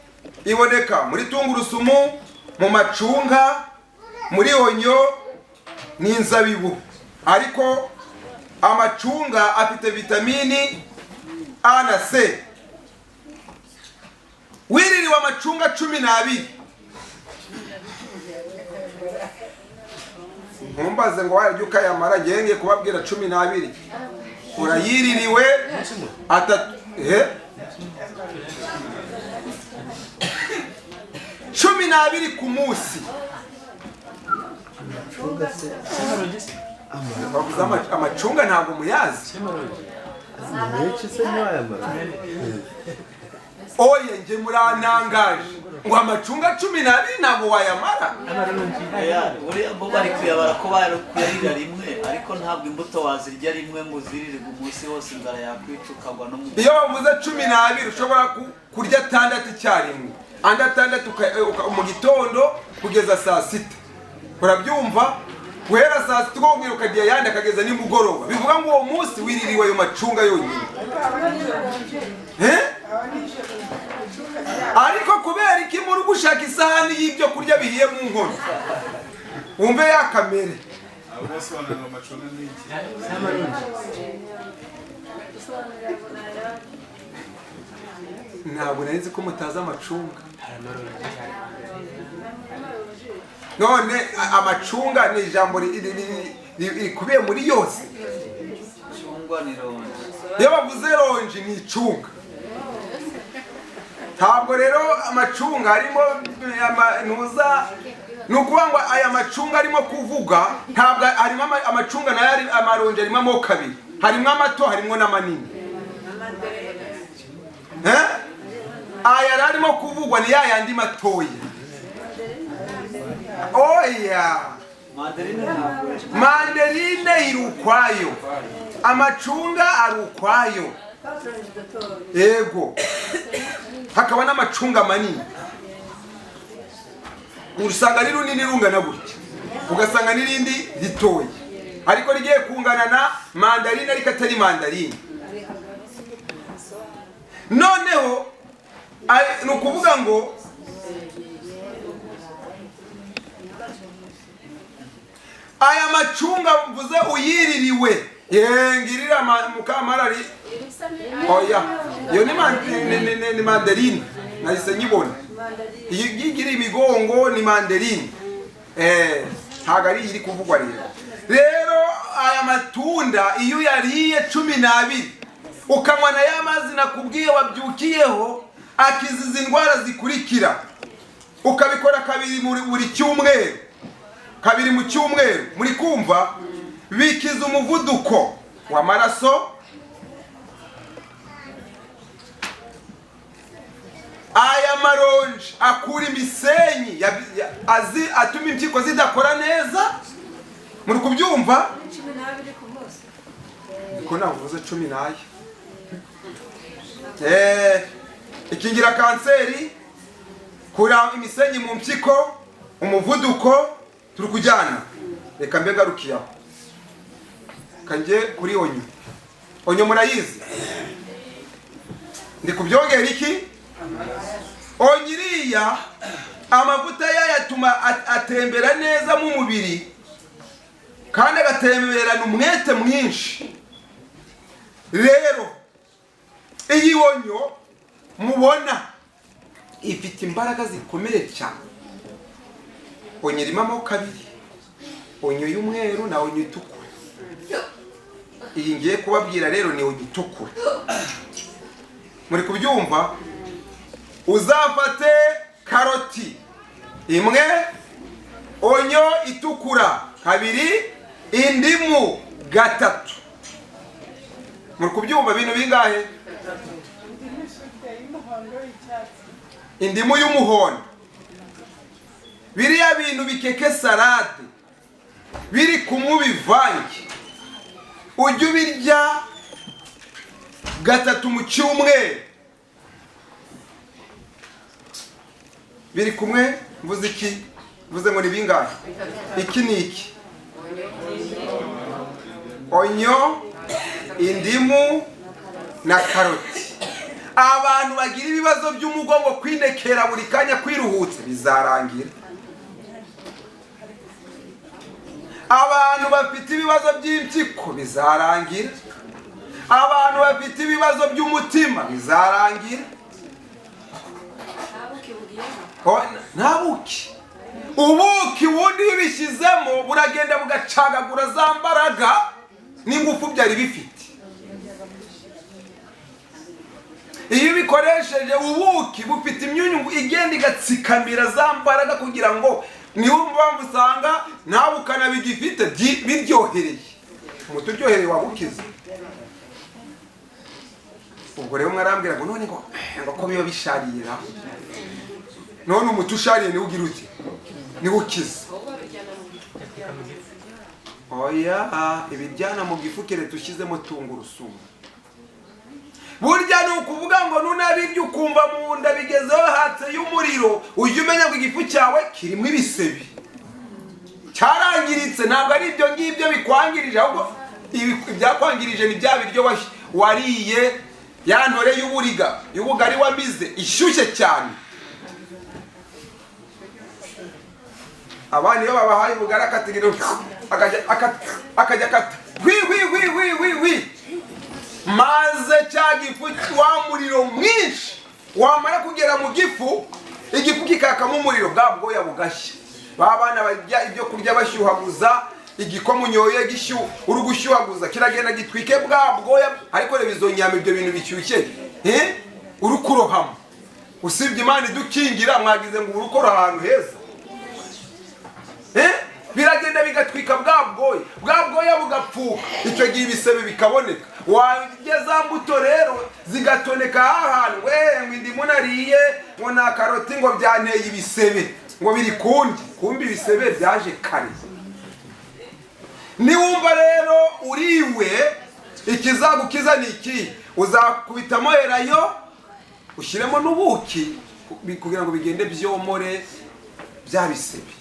iboneka muri tungurusumu, mu macunga, muri onyo n'inzabibu. Ariko amacunga afite vitamini A na C. Wiririwe amacunga 12, ntumbaze ngo warya ukayamara, ngiye ngiye kubabwira 12 urayiririwe 3, 12 ku munsi. Bavuze amacunga ntabwo muyazi. Oye nje muranangaje ngo amacunga 12 ntabwo wayamara. Uriya bo bari kuyabara ko bari kuyarira rimwe, ariko ntabwo imbuto wazirya rimwe ngo uzirire umunsi wose, inzara yakwica ukagwa no mu. Iyo bavuze 12 ushobora kurya 6 icyarimwe, andi 6 mu gitondo kugeza saa 6. Urabyumva? Guhera saa 6 ukongera ukarya ayandi akageza nimugoroba. Bivuga ngo uwo munsi wiririwe ayo macunga yonyine. Ariko kubera iki muri gushaka isahani y'ibyo kurya bihiye mu nkono, wumve ya kamere. Ntabwo nari nzi ko mutazi amacunga. None amacunga ni ijambo rikubiye muri yose. Iyo bavuze ronji ni icunga. Ntabwo rero amacunga harimo ntuza, ni ukuvuga ngo aya macunga arimo kuvuga, ntabwo harimo amacunga nayo ari amaronji, arimo amoko abiri, harimo amato harimo n'amanini. Aya yari arimo kuvugwa ni ya yandi matoya. Oya, manderine iri ukwayo, amacunga ari ukwayo. Yego, hakaba n'amacunga manini, usanga ari runini rungana gutya, ugasanga n'irindi ritoya ariko rigiye kungana na mandarine ariko atari mandarine. Noneho ni ukuvuga ngo aya macunga mvuze uyiririwe Ngirira mukamarari. Oya, iyo ni manderine, nahise nyibona. Iyi ngira imigongo ni manderine. Ntabwo ari iri kuvugwa rero. Rero aya matunda iyo uyariye 12 ukanywa na ya mazi nakubwiye wabyukiyeho, akiza izi ndwara zikurikira. Ukabikora kabiri muri buri cyumweru, kabiri mu cyumweru, muri kumva bikiza umuvuduko w'amaraso. Aya maronji akura imisenyi atuma impyiko zidakora neza. Muri kubyumva? 12 ku munsi. Niko navuze 10 n'aya. Ikingira kanseri, kura imisenyi mu mpyiko, umuvuduko, turi kujyana. Reka mbe ngarukiye aho. Kanjye kuri onyo. Onyo murayizi? Ndi kubyongera iki? Onyo iriya amavuta yayo atuma atembera neza mu mubiri, kandi agatemberana umwete mwinshi. Rero iyi onyo mubona ifite imbaraga zikomeye cyane. Onyo irimo amoko abiri, onyo y'umweru na onyo itukura. Iyi ngiye kubabwira rero ni onyo itukura. Muri kubyumva? Uzafate karoti imwe, onyo itukura 2, indimu 3. Muri kubyumva bintu bingahe? Indimu y'umuhondo. Biriya bintu bikeke salade biri kumubivange, ujye ubirya 3 mu cyumweru. Biri kumwe mvuze iki? Mvuze ngo ni bingahe? Iki ni iki? Onyo, indimu na karoti. Abantu bagira ibibazo by'umugongo, kwinekera buri kanya, kwiruhutse, bizarangira. Abantu bafite ibibazo by'impyiko bizarangira. Abantu bafite ibibazo by'umutima bizarangira. Nta buki. Ubuki bundi bibishyizemo buragenda bugacagagura za mbaraga n'ingufu byari bifite. Iyo ubikoresheje ubuki bufite imyunyu igenda igatsikamira za mbaraga, kugira ngo niyo mpamvu usanga nta bukana bigifite, biryohereye. Umuti uryohereye wabukiza. Ubwo rero mwarambwira ngo none ngo ko biba bisharira. None umuti ushariye niwo ugira uti? Niwo ukiza. Oya, ibiryana mu gifu keretse ushyizemo tungurusumu. Burya ni ukuvuga ngo nunabirya ukumva mu nda bigezeho hatse y'umuriro, ujye umenya ngo igifu cyawe kirimo ibisebi, cyarangiritse. Ntabwo ari ibyo ngibyo bikwangirije, ahubwo ibyakwangirije ni bya biryo wariye, ya ntore y'uburiga y'ubugari wamize ishyushye cyane. Abana iyo babahaye ubugari akatigira akajya akata wi wi wi wi wi wi, maze cya gifu wa muriro mwinshi wamara kugera mu gifu, igifu kikakamo umuriro, bwa bwoya bugashya. Ba bana barya ibyo kurya bashyuhaguza, igikoma unyoye gishyuha, uri gushyuhaguza kiragenda gitwike bwa bwoya. Ariko reba izo nyama, ibyo bintu bishyushye, uri kurohama. Usibye Imana idukingira, mwagize ngo urukora ahantu heza. Biragenda bigatwika bwa bwoya, bwa bwoya bugapfuka. Icyo gihe ibisebe bikaboneka. Wageza mbuto rero zigatoneka ahantu, we ngo indimu nariye, ngo na karoti, ngo byanteye ibisebe, ngo biri kundi. Kumbi ibisebe byaje kare. Niwumva rero uriwe, ikizagukiza ni iki? Uzakubitamo elayo, ushyiremo n'ubuki kugira ngo bigende byomore bya bisebe.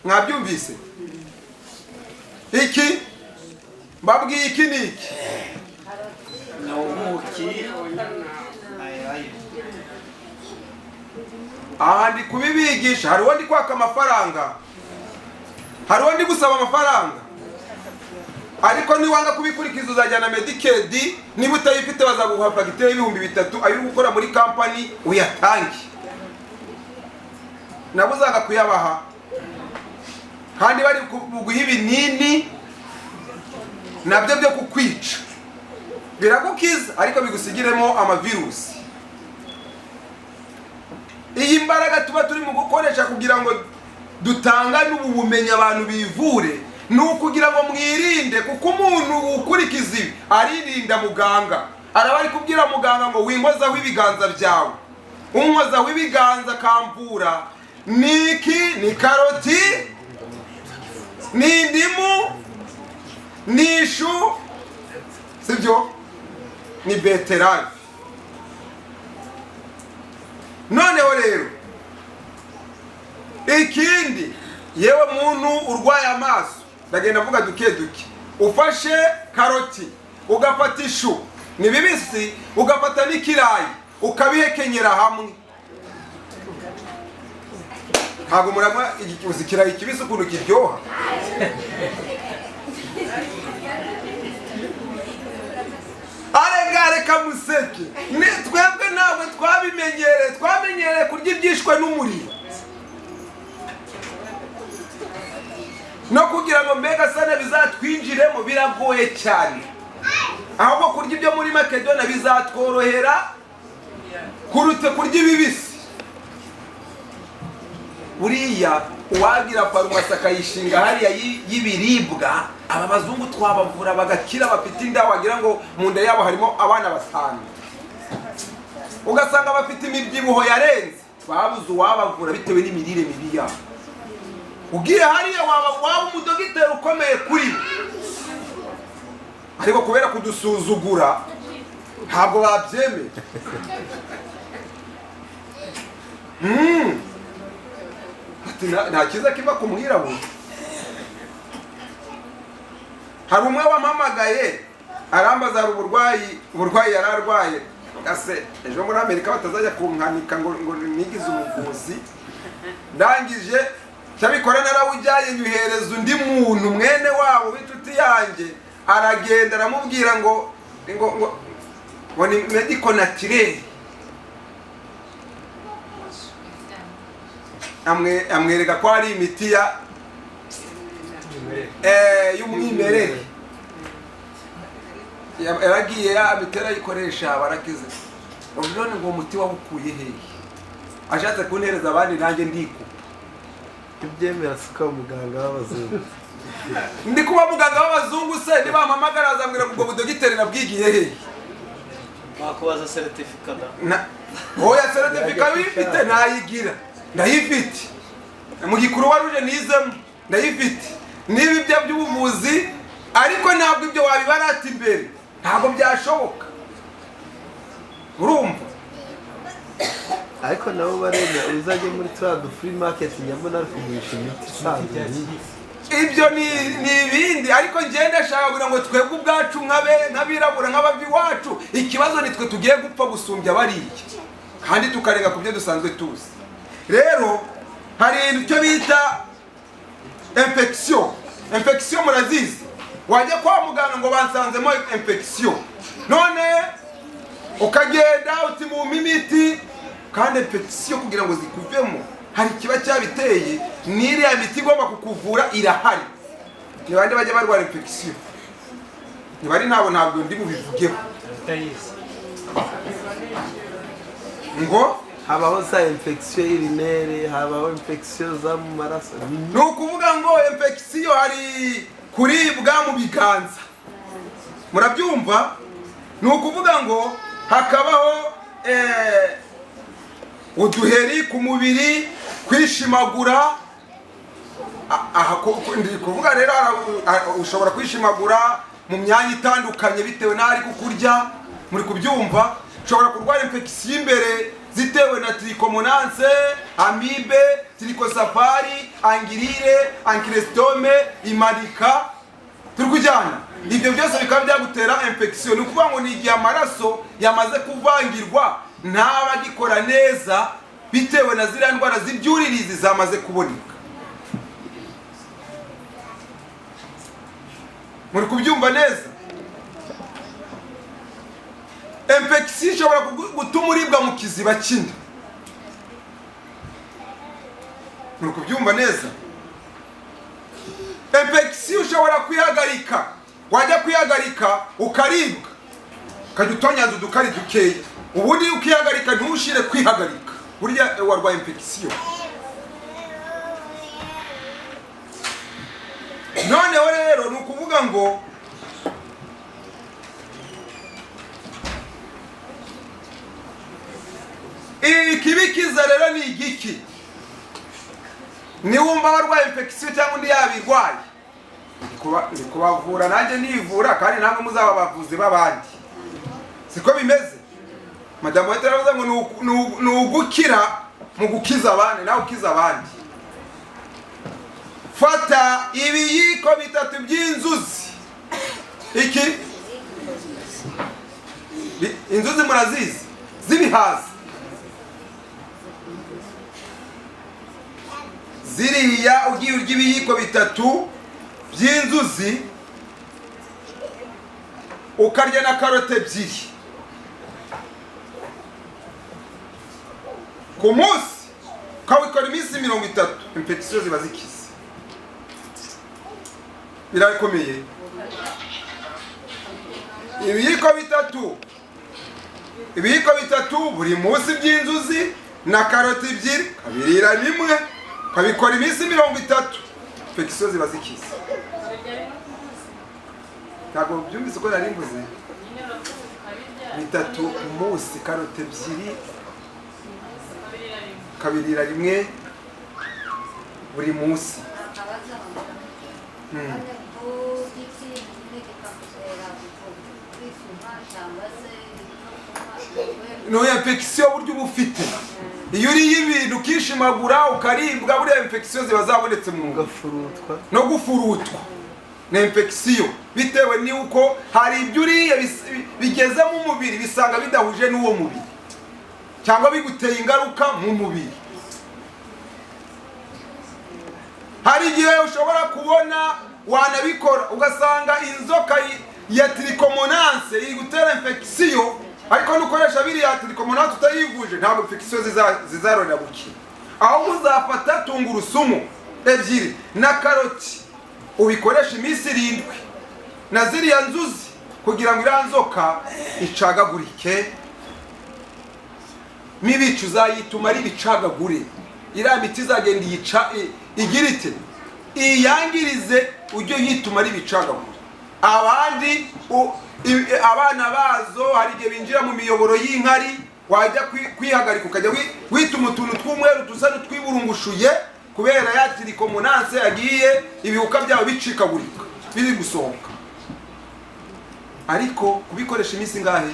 Mwabyumvise? Iki mbabwiye iki ni iki? Ni ubuki. Aha ndi kubibigisha. Hari uwo ndi kwaka amafaranga, hari uwo ndi gusaba amafaranga. Ariko niwanga kubikurikiza uzajyana Medicaid, niba utayifite bazaguha fagitire y'3000 ayo uri gukora muri kampani uyatange, nabo uzaga kuyabaha, kandi bari buguha ibinini nabyo byo kukwica. Biragukiza ariko bigusigiremo amavirusi. Iyi mbaraga tuba turi mu gukoresha kugira ngo dutangane ubu bumenyi abantu bivure, ni ukugira ngo mwirinde, kuko umuntu ukurikiza ibi aririnda muganga. Araba ari kubwira muganga ngo winkozaho ibiganza byawe, unkozaho ibiganza akamvura ni iki? Ni karoti, ni indimu, ni ishu, sibyo? Ni beterave. Noneho rero ikindi, yewe muntu urwaye amaso, ndagenda mvuga duke duke, ufashe karoti, ugafata ishu ni bibisi, ugafata n'ikirayi, ukabihekenyera hamwe. Ntabwo muranywa uzi ikirayi kibisi ukuntu kiryoha? Arega reka museke. Ni twebwe ntabwo twabimenyereye, twamenyereye kurya ibyishwe n'umuriro. No kugira ngo mbega sana bizatwinjiremo biragoye cyane. Ahubwo kurya ibyo muri Makedoniya bizatworohera kuruta kurya ibibisi. Buriya uwagira farumasi akayishinga hariya y'ibiribwa, aba bazungu twabavura bagakira, bafite inda wagira ngo mu nda yabo harimo abana batanu, ugasanga bafite imibyibuho yarenze, babuze uwabavura bitewe n'imirire mibi yabo. Ugiye hariya waba umudogiteri ukomeye kuri bo, ariko kubera kudusuzugura ntabwo babyemeye. Nta cyiza kiva ku mwirabura. Hari umwe wampamagaye arambaza, hari uburwayi yari arwaye, ase ejo muri Amerika batazajya kunkanika ngo nigize umuvuzi. Ndangije cyabikora narawujyaye nyuhereza undi muntu mwene wabo w'inshuti yanjye, aragenda aramubwira ngo ngo ngo ngo ni medico naturel, amwereka ko ari imiti ya y'umwimerere. Yaragiye amitera ayikoresha barakize. None ngo umuti wawukuye hehe? Ashatse kuntereza abandi nanjye ndiko ibyemera siko muganga w'abazungu. Ndi kuba muganga w'abazungu se nibampamagara azambwira ngo ubwo budogiteri nabwigiye hehe? Bakubaza certificate. Oya certificate uyifite nayigira, ndayifite mu gikuru waruje nizemo ndayifite, niba ibyo by'ubuvuzi, ariko ntabwo ibyo wabibarata imbere, ntabwo byashoboka. Urumva? Ariko nabo baremera, uzajye muri turiya du free market nyabona ari kugurisha imiti isanzwe. Ibyo ni ibindi, ariko ngenda ndashaka kugira ngo twebwe ubwacu nk'abirabura nk'abava iwacu, ikibazo ni twe tugiye gupfa gusumbya bariya, kandi tukarega ku byo dusanzwe tuzi. Rero hari icyo bita infection. Infection murazizi, wajya kwa muganga ngo bansanzemo infection, none ukagenda uti mumpe imiti, kandi infection kugira ngo zikuvemo hari ikiba cyabiteye, n'iriya miti igomba kukuvura irahari. Ni bande bajya barwara infection? Ni bari ntabwo ndi bubivugeho. Ngo habaho za infection urinaire, habaho infection za mu maraso. Ni ukuvuga ngo infection hari kuribwa mu biganza, murabyumva? Ni ukuvuga ngo hakabaho uduheri ku mubiri, kwishimagura. Ndi kuvuga rero ushobora kwishimagura mu myanya itandukanye bitewe n'aho ari kukurya, muri kubyumva? Ushobora kurwara infection imbere zitewe na trichomonase, amibe, trichosafari, angirire, ankylostome, imarika. Turi kujyana? Ibyo byose bikaba byagutera infection. Ni ukuvuga ngo ni igihe amaraso yamaze kuvangirwa ntaba agikora neza bitewe na ziriya ndwara z'ibyuririzi zamaze kuboneka. Muri kubyumva neza? Infection ishobora gutuma uribwa mu kiziba cy'inda. Muri kubyumva neza? Infection ushobora kwihagarika, wajya kwihagarika ukaribwa, ukajya utonyanza udukari dukeya, ubundi ukihagarika ntushire kwihagarika, burya warwaye infection. Noneho rero ni ukuvuga ngo ikibikiza rero ni igiki? Niwumva warwaye infection cyangwa undi yabirwaye, ndi kubavura nanjye nivura, kandi namwe muzaba abavuzi b'abandi. Siko bimeze? Madamu Wete aravuze ngo ni ugukira mu gukiza abandi, nawe ukiza abandi. Fata ibiyiko bitatu by'inzuzi. Iki? Inzuzi murazizi? Z'ibihaza. Ziriya ugiye urya ibiyiko bitatu by'inzuzi, ukarya na karote ebyiri ku munsi, ukabikora iminsi 30, infection ziba zikize. Birakomeye. Ibiyiko bitatu buri munsi by'inzuzi na karoti ebyiri, kabirira rimwe, kabikora iminsi 30, infection ziba zikize. Ntabwo byumvise uko nari mvuze? Bitatu ku munsi, karoti ebyiri, kabirira rimwe buri munsi. No infection buryo uba ufite, iyo uriye ibintu ukishimagura ukaribwa, buriya infection ziba zabonetse mu Ugafurutwa no gufurutwa ni infection, bitewe n'uko hari ibyo uriye bigeze mu mubiri bisanga bidahuje n'uwo mubiri, cyangwa biguteye ingaruka mu mubiri. Hari igihe ushobora kubona wanabikora ugasanga inzoka ya trichomonase iri gutera infection, ariko nukoresha biriya trichomonase utayivuje ntabwo infection zizarorera gukira. Aho muzafata tungurusumu ebyiri na karoti, ubikoresha iminsi 7 na ziriya nzuzi kugira ngo iriya nzoka icagagurike. Mibicu uzayituma ari ibicagagure, iriya miti izagenda iyica igira ite iyangirize, ujye yituma ari ibicagagure. Abandi abana bazo hari igihe binjira mu miyoboro y'inkari, wajya kwihagarika ukajya wituma utuntu tw'umweru dusa n'utwiburungushuye, kubera ya trichomonase yagiye ibihuka byabo bicikagurika biri gusohoka. Ariko kubikoresha iminsi ingahe?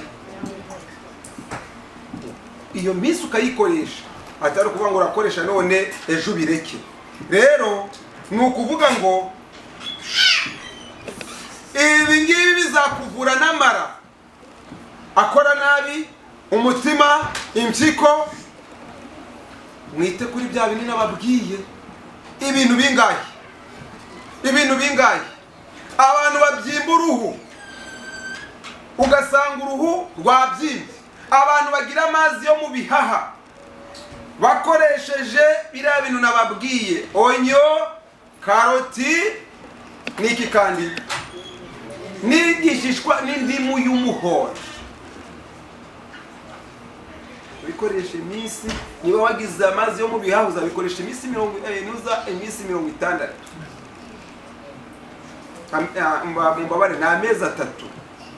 Iyo minsi ukayikoresha, atari ukuvuga ngo urakoresha none ejo ubireke. Rero ni ukuvuga ngo ibi ngibi bizakuvura n'amara akora nabi, umutima, impyiko. Mwite kuri bya bintu nababwiye. Ibintu bingahe? Ibintu bingahe? Abantu babyimba uruhu, ugasanga uruhu rwabyimbye. Abantu bagira amazi yo mu bihaha bakoresheje biriya bintu nababwiye, onyo, karoti n'iki kandi n'igishishwa n'indimu y'umuhondo. Ubikoresha iminsi, niba wagize amazi yo mu bihaha uzabikoresha iminsi iminsi 60. Mumbabare, ni amezi 3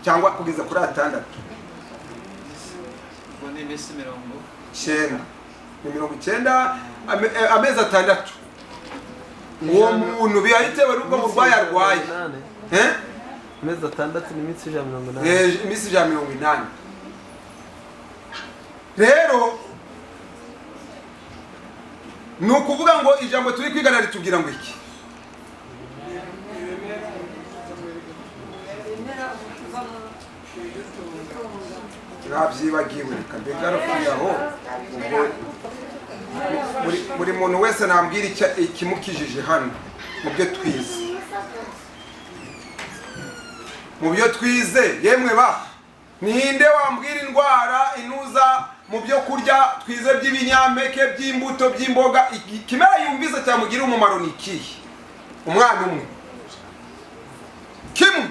cyangwa kugeza kuri 6. Ubwo ni iminsi 90. Ni 90, amezi 6. Uwo muntu biba bitewe n'ubwo burwayi arwaye. Amezi 6 ni iminsi 180. Iminsi 180. Rero ni ukuvuga ngo ijambo turi kwigana ritubwira ngo iki? Nabyibagiwe reka mbigarukireho. Ubwo buri muntu wese nambwira ikimukijije hano mu byo twize. Mu byo twize, yemwe ba, ninde wambwira indwara inuza mu byo kurya twize by'ibinyampeke, by'imbuto, by'imboga, ikimera yumvise cyamugira umumaro ni ikihe? Umwana umwe kimwe.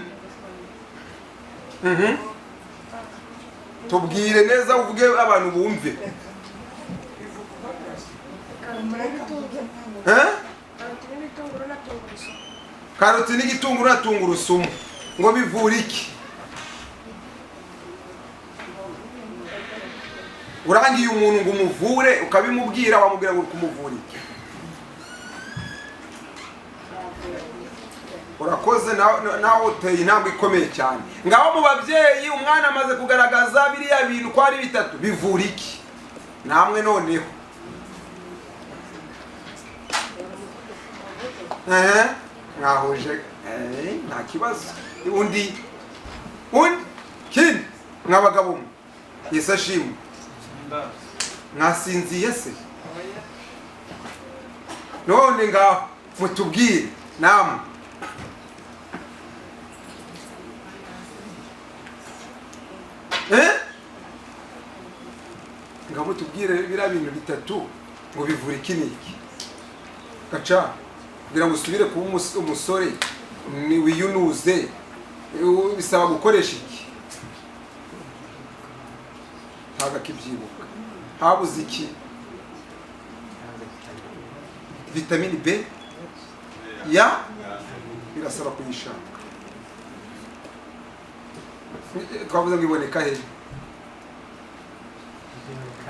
Tubwire neza, uvuge abantu bumve. Karoti n'igitunguru na tungurusumu ngo bivura iki? Urangiye umuntu ngo umuvure ukabimubwira, wamubwira ngo kumuvura iki? Urakoze, nawe uteye intambwe ikomeye cyane. Ngaho mu babyeyi umwana amaze kugaragaza biriya bintu ko ari bitatu bivura iki? Namwe noneho mwahuje, nta kibazo. Undi kindi mwabagabo mwe, Yesu ashimwe. Mwasinziye se? None ngaho mutubwire namwe. Ngaho mutubwire biriya bintu bitatu ngo bivura iki n'iki? Gaca kugira ngo usubire kuba umusore ni wiyunuze, bisaba gukoresha iki? Ntabwo akibyibuka. Habuze iki? Vitamini B ya birasaba kuyishaka. Twavuze ngo iboneka he?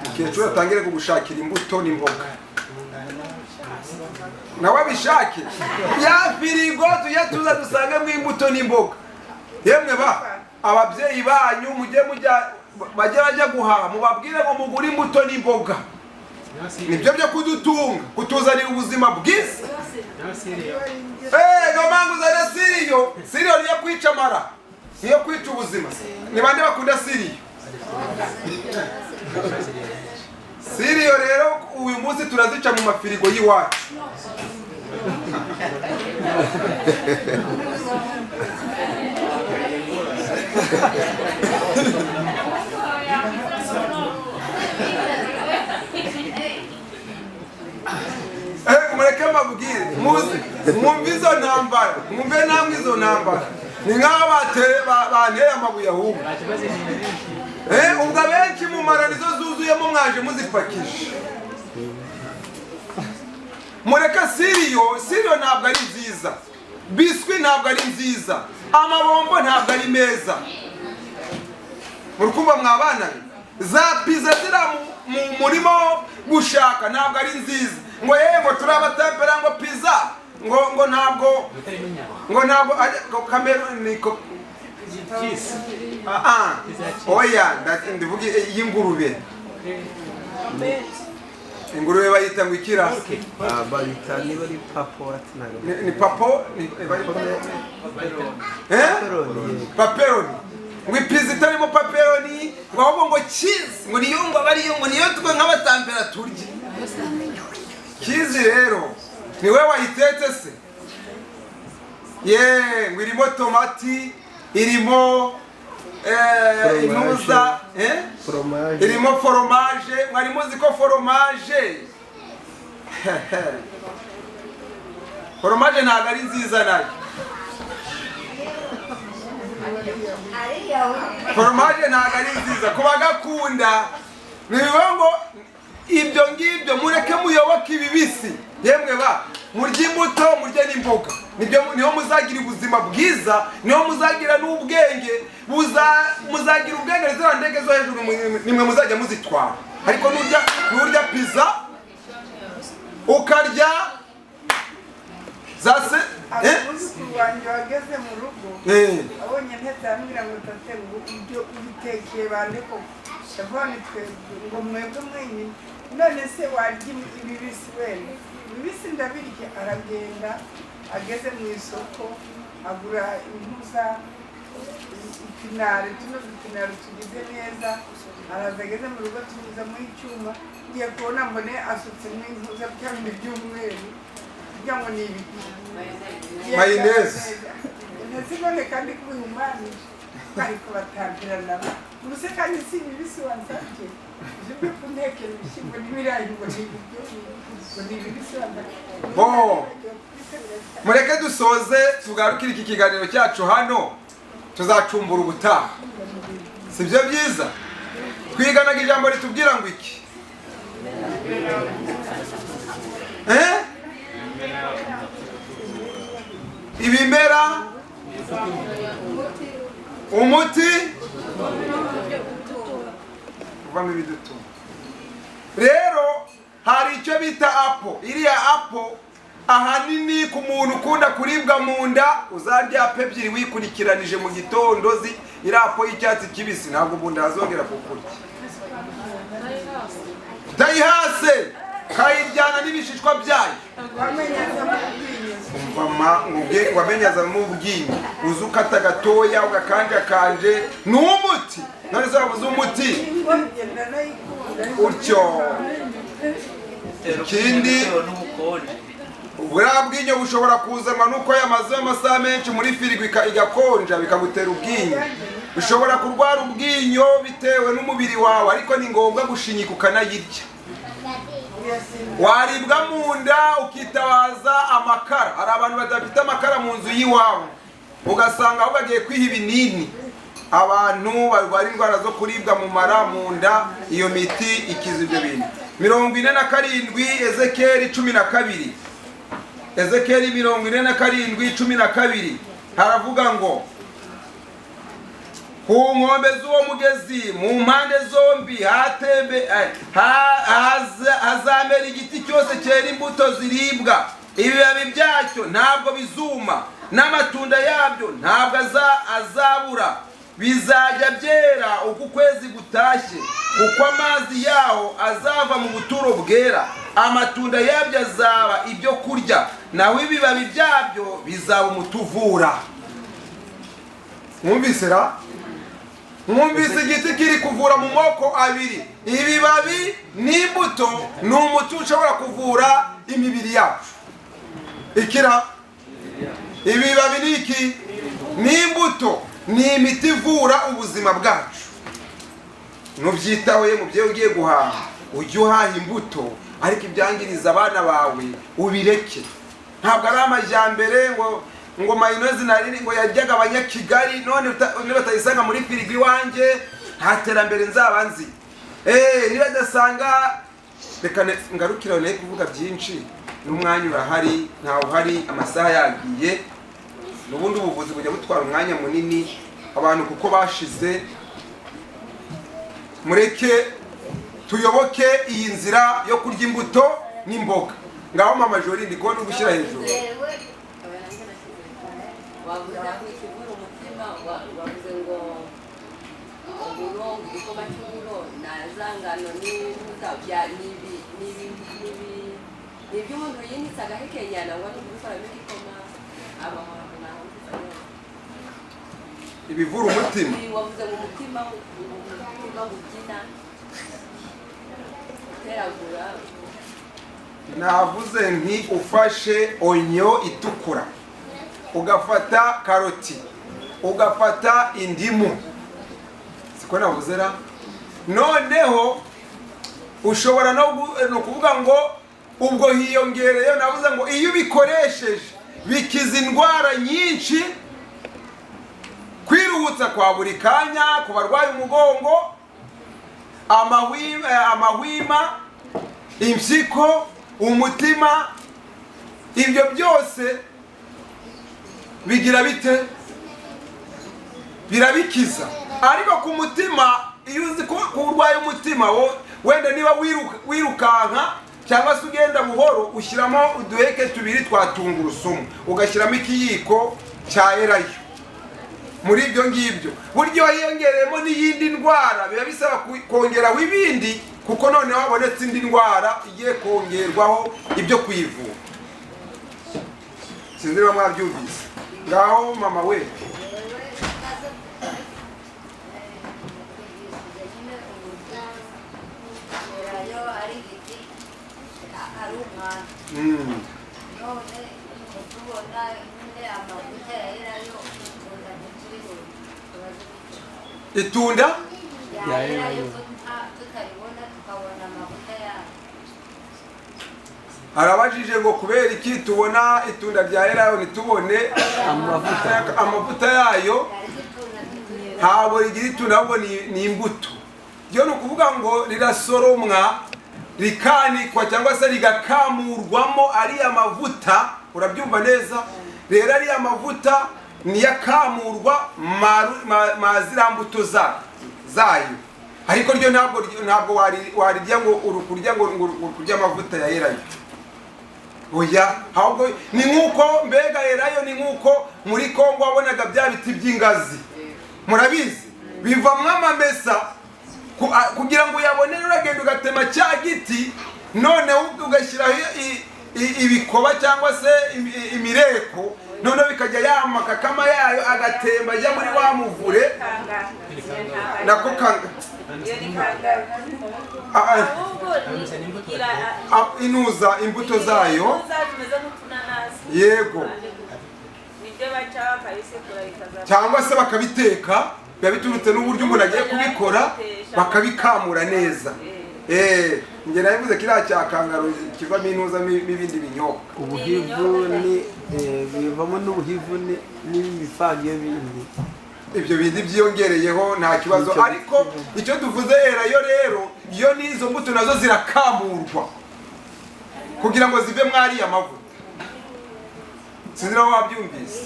Mukecuru atangire kugushakira imbuto n'imboga, nawe abishake. Ya firigo tujye tuza dusangemo imbuto n'imboga. Yemwe ba ababyeyi banyu mujye mujya bajye bajya guhaha, mubabwire ngo mugure imbuto n'imboga, nibyo byo kudutunga, kutuzanira ubuzima bwiza. No mpamvu uzana siriyo. Siriyo niyo kwica amara, niyo kwica ubuzima. Ni bande bakunda siriyo? Siriyo rero uyu munsi turazica mu mafirigo y'iwacu. Mureke mbabwire, mwumve izo ntambara, mwumve namwe izo ntambara. Ni nk'aho banteye amabuye ahubwo. Ubwo abenshi mu mara nizo zuzuyemo, mwaje muzipakije. Mureke siriyo, siriyo ntabwo ari nziza, biswi ntabwo ari nziza, amabombo ntabwo ari meza. Murukumva mwabana be? Za pizza zira mu murimo gushaka ntabwo ari nziza. Ngo yewe ngo turabatempera ngo pizza ngo ntabwo ngo ntabwo Cameroon ko oya, ndavuga y'ingurube. Ingurube bayita ngo ikira? Bayita niba ari papo, ni papo, ni paperoni. Ngo ipiza itarimo paperoni, ngo ahubwo ngo cheese, ngo niyo ngo abariyo, ngo niyo twe nk'abatampera turye. Cheese rero ni wewe wayitetse se? Ye, ngo irimo tomati, irimo inuza, irimo fromage. Mwari muzi ko fromage fromage ntabwo ari nziza nayo. Fromage ntabwo ari nziza kubagakunda. Ni ngo ibyo ngibyo mureke muyoboke ibibisi. Yemwe ba, murye imbuto, murye n'imboga, nibyo niho muzagira ubuzima bwiza, niho muzagira n'ubwenge, muzagira ubwenge. Ziriya ndege zo hejuru nimwe muzajya muzitwara. Ariko nurya pizza ukarya za se Umwuzukuru wanjye wageze mu rugo abonye ntetse arambwira ngo tate ngo ibyo ubitekeye bande koko? Ndavuga nti twebwe, ngo mwebwe mwenyine. None se warya ibibisi wenda? Ibibisi ndabirya. Aragenda ageze mu isoko agura impuza, ipinari, tuno dupinari tugize neza. Araza ageze mu rugo tunyuzamo icyuma, ngiye kubona mbone asutsemo impuza bya bindi by'umweru, kugira ngo ni ibiki? Mayonnaise. Ntazibone kandi kubihumanije ariko batambira nabo ubuse kandi si bibisi wansabye ibyo kuntekera ibishyimbo n'ibirayi ngo ni ibiryo ngo ni bibisi wansabye. Bo mureke dusoze, tugarukire iki kiganiro cyacu hano, tuzacumbura ubutaha, sibyo byiza? Twiganaga ijambo ritubwira ngo iki? Ibimera umuti uvamo ibidutunga. Rero hari icyo bita apo. Iriya apo ahanini ku muntu ukunda kuribwa mu nda, uzarya apo ebyiri wikurikiranije mu gitondo, iriya apo y'icyatsi kibisi ntabwo mu nda hazongera kukurya. Dayihase kayiryana n'ibishishwa byayo. Wamenyazamo ubwinyo, uza ukata gatoya ugakanjakanje, ni umuti. None se wabuze umuti utyo? Ikindi, buriya bwinyo bushobora kuzanwa nuko yamaze amasaha menshi muri firigo igakonja bikagutera ubwinyo. Ushobora kurwara ubwinyo bitewe n'umubiri wawe, ariko ni ngombwa gushinyika ukanayirya. Waribwa mu nda ukitabaza amakara. Hari abantu badafite amakara mu nzu y'iwabo, ugasanga aho bagiye kwiha ibinini. Abantu barwara indwara zo kuribwa mu mara, mu nda, iyo miti ikiza ibyo bintu. 47 Ezekeri 12, Ezekeri 47:12 haravuga ngo ku nkombe z'uwo mugezi mu mpande zombi hatembe hazamera igiti cyose cyera imbuto ziribwa, ibibabi byacyo ntabwo bizuma, n'amatunda yabyo ntabwo azabura, bizajya byera uko ukwezi gutashye, kuko amazi yaho azava mu buturo bwera, amatunda yabyo azaba ibyo kurya, naho ibibabi byabyo bizaba umutuvura. Mwumvise ra? Mwumvise igiti kiri kuvura mu moko abiri, ibibabi n'imbuto. Ni umuti ushobora kuvura imibiri yacu. Ikira ibibabi ni iki? N'imbuto ni imiti ivura ubuzima bwacu. Nubyitaho ye mubyeyi ugiye guhaha, ujye uhaha imbuto, ariko ibyangiriza abana bawe ubireke. Ntabwo ari amajyambere ngo mayoneze nari ngo yajyaga abanyakigali, none niba batayisanga muri firigo iwanjye nta terambere nzaba nzi. Niba dasanga, reka ngarukira naye kuvuga byinshi, n'umwanya urahari, ntawe uhari, amasaha yagiye. N'ubundi ubuvuzi bujya butwara umwanya munini abantu kuko bashize. Mureke tuyoboke iyi nzira yo kurya imbuto n'imboga. Ngaho mama Jolie, ndi kubona ugushyira hejuru. Wavuze ngo ikivura umutima, wavuze ngo uburo, igikoma cy'uburo na za ngano n'imbuto ni iby'umuntu yinitse agahekenyana ngo no kubikoramo igikoma abantu naho. Ibivura umutima, wavuze ngo umutima ubyina uteragura. Navuze nti ufashe onyo itukura, ugafata karoti, ugafata indimu, siko navuze ra? Noneho ushobora no kuvuga ngo ubwo hiyongereyo, navuze ngo iyo ubikoresheje bikiza indwara nyinshi, kwiruhutsa kwa buri kanya ku barwaye umugongo, amahwima, impyiko, umutima, ibyo byose bigira bite? Birabikiza. Ariko ku mutima, iyo uzi ko urwaye umutima, wenda niba wirukanka cyangwa se ugenda buhoro, ushyiramo uduheke tubiri twa tungurusumu, ugashyiramo ikiyiko cya elayo. Muri ibyo ngibyo buryo hiyongereyemo n'iyindi ndwara, biba bisaba kongeraho ibindi, kuko noneho habonetse indi ndwara igiye kongerwaho ibyo kuyivura. Sinzi niba mwabyumvise. Ngaho mama we, None tubona nyine amavuta ya elayo, itunda ntituribona. Itunda ya elayo tutaribona, tukabona amavuta yayo. Arabajije ngo kubera iki tubona itunda rya elayo ntitubone amavuta yayo? Ntabwo rigira itunda, ahubwo ni imbuto. Ryo ni ukuvuga ngo rirasoromwa, rikanikwa cyangwa se rigakamurwamo ariya mavuta. Urabyumva neza? Rero ariya mavuta niyo akamurwa ma ziriya mbuto zayo, ariko ryo ntabwo warirya ngo uri kurya ngo uri kurya amavuta ya elayo. Oya, ahubwo ni nk'uko mbega elayo ni nk'uko muri Kongo wabonaga bya biti by'ingazi, murabizi, bivamwo amamesa. Kugira ngo uyabone uragenda ugatema cya giti, noneho ugashyiraho ibikoba cyangwa se imireko, noneho bikajya yamakakama yayo agatemba ajya muri wa muvure nako kanga inuza imbuto zayo. Yego, cyangwa se bakabiteka, biba biturutse n'uburyo umuntu agiye kubikora, bakabikamura neza. Njye nabivuze kiriya cya kangaro kivamo intuza n'ibindi binyobwa. Ubuhivu ni bivamo n'ubuhivu n'imifange bindi. Ibyo bindi byiyongereyeho nta kibazo, ariko icyo tuvuze elayo rero, iyo n'izo mbuto nazo zirakamurwa kugira ngo zive mwariya mavuta. Sinzi nawe wabyumvise.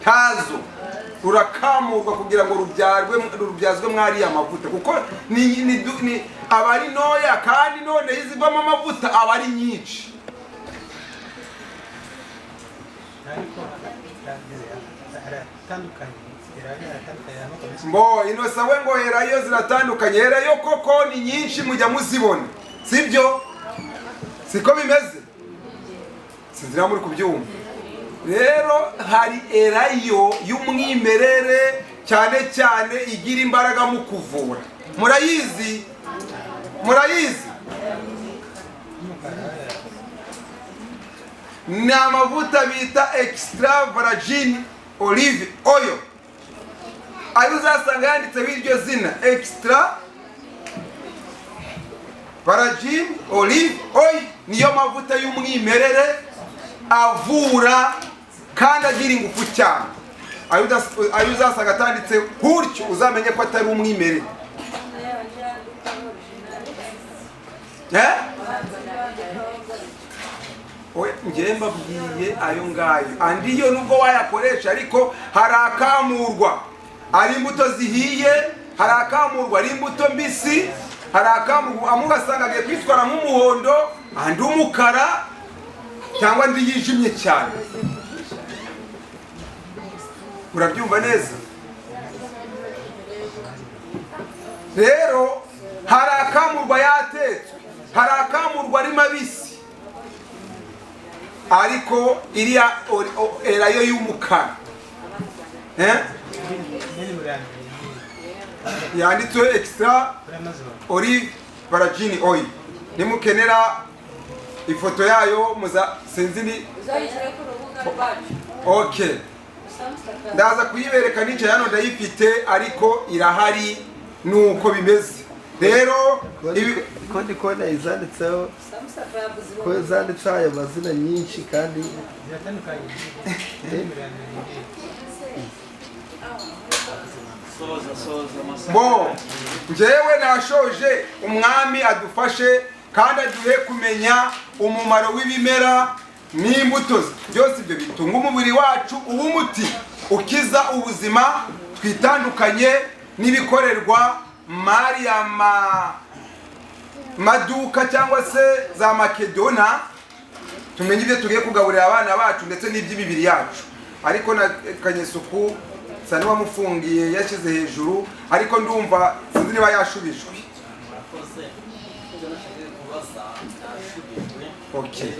Ntazo rurakamurwa kugira ngo rubyazwe mwariya mavuta, kuko ni aba ari ntoya, kandi noneho izivamo amavuta aba ari nyinshi. Mbo inosa we ngo elayo ziratandukanye. Elayo koko ni nyinshi, mujya muzibona, sibyo? Siko bimeze? Sinzi nawe muri kubyumva. Rero hari elayo y'umwimerere, cyane cyane igira imbaraga mu kuvura. Murayizi? Murayizi? Ni amavuta bita extra virgin olive oil. Ayo uzasanga yanditseho iryo zina extra virgin olive oil, niyo mavuta y'umwimerere avura kandi agira ingufu cyane. Ayo uzasanga atanditse gutyo uzamenye ko atari umwimerere. Njye mbabwiye ayo ngayo, andi yo nubwo wayakoresha, ariko hari akamurwa ari imbuto zihiye, hari akamurwa ari imbuto mbisi, hari akamurwa amwe ugasanga agiye kwitwara nk'umuhondo, andi umukara cyangwa andi yijimye cyane. Urabyumva neza? Rero hari akamurwa yatetswe, hari akamurwa ari mabisi, ariko iriya elayo y'umukara yanditswe extra olive virgin oil. Nimukenera ifoto yayo muza, sinzi ni okay, ndaza kuyibereka nicaye hano ndayifite, ariko irahari nuko bimeze. Rero ko ndi kubona izanditseho ko zanditseho ayo mazina nyinshi kandi bo njyewe nashoje. Umwami adufashe kandi aduhe kumenya umumaro w'ibimera n'imbuto byose, ibyo bitunga umubiri wacu, uba umuti ukiza ubuzima. Twitandukanye n'ibikorerwa mari ya maduka cyangwa se za Makedona, tumenye ibyo tugiye kugaburira abana bacu ndetse n'iby'imibiri yacu. Ariko na Kanyesuku sa n'uwamufungiye yashyize hejuru, ariko ndumva sinzi niba yashubijwe. Okay.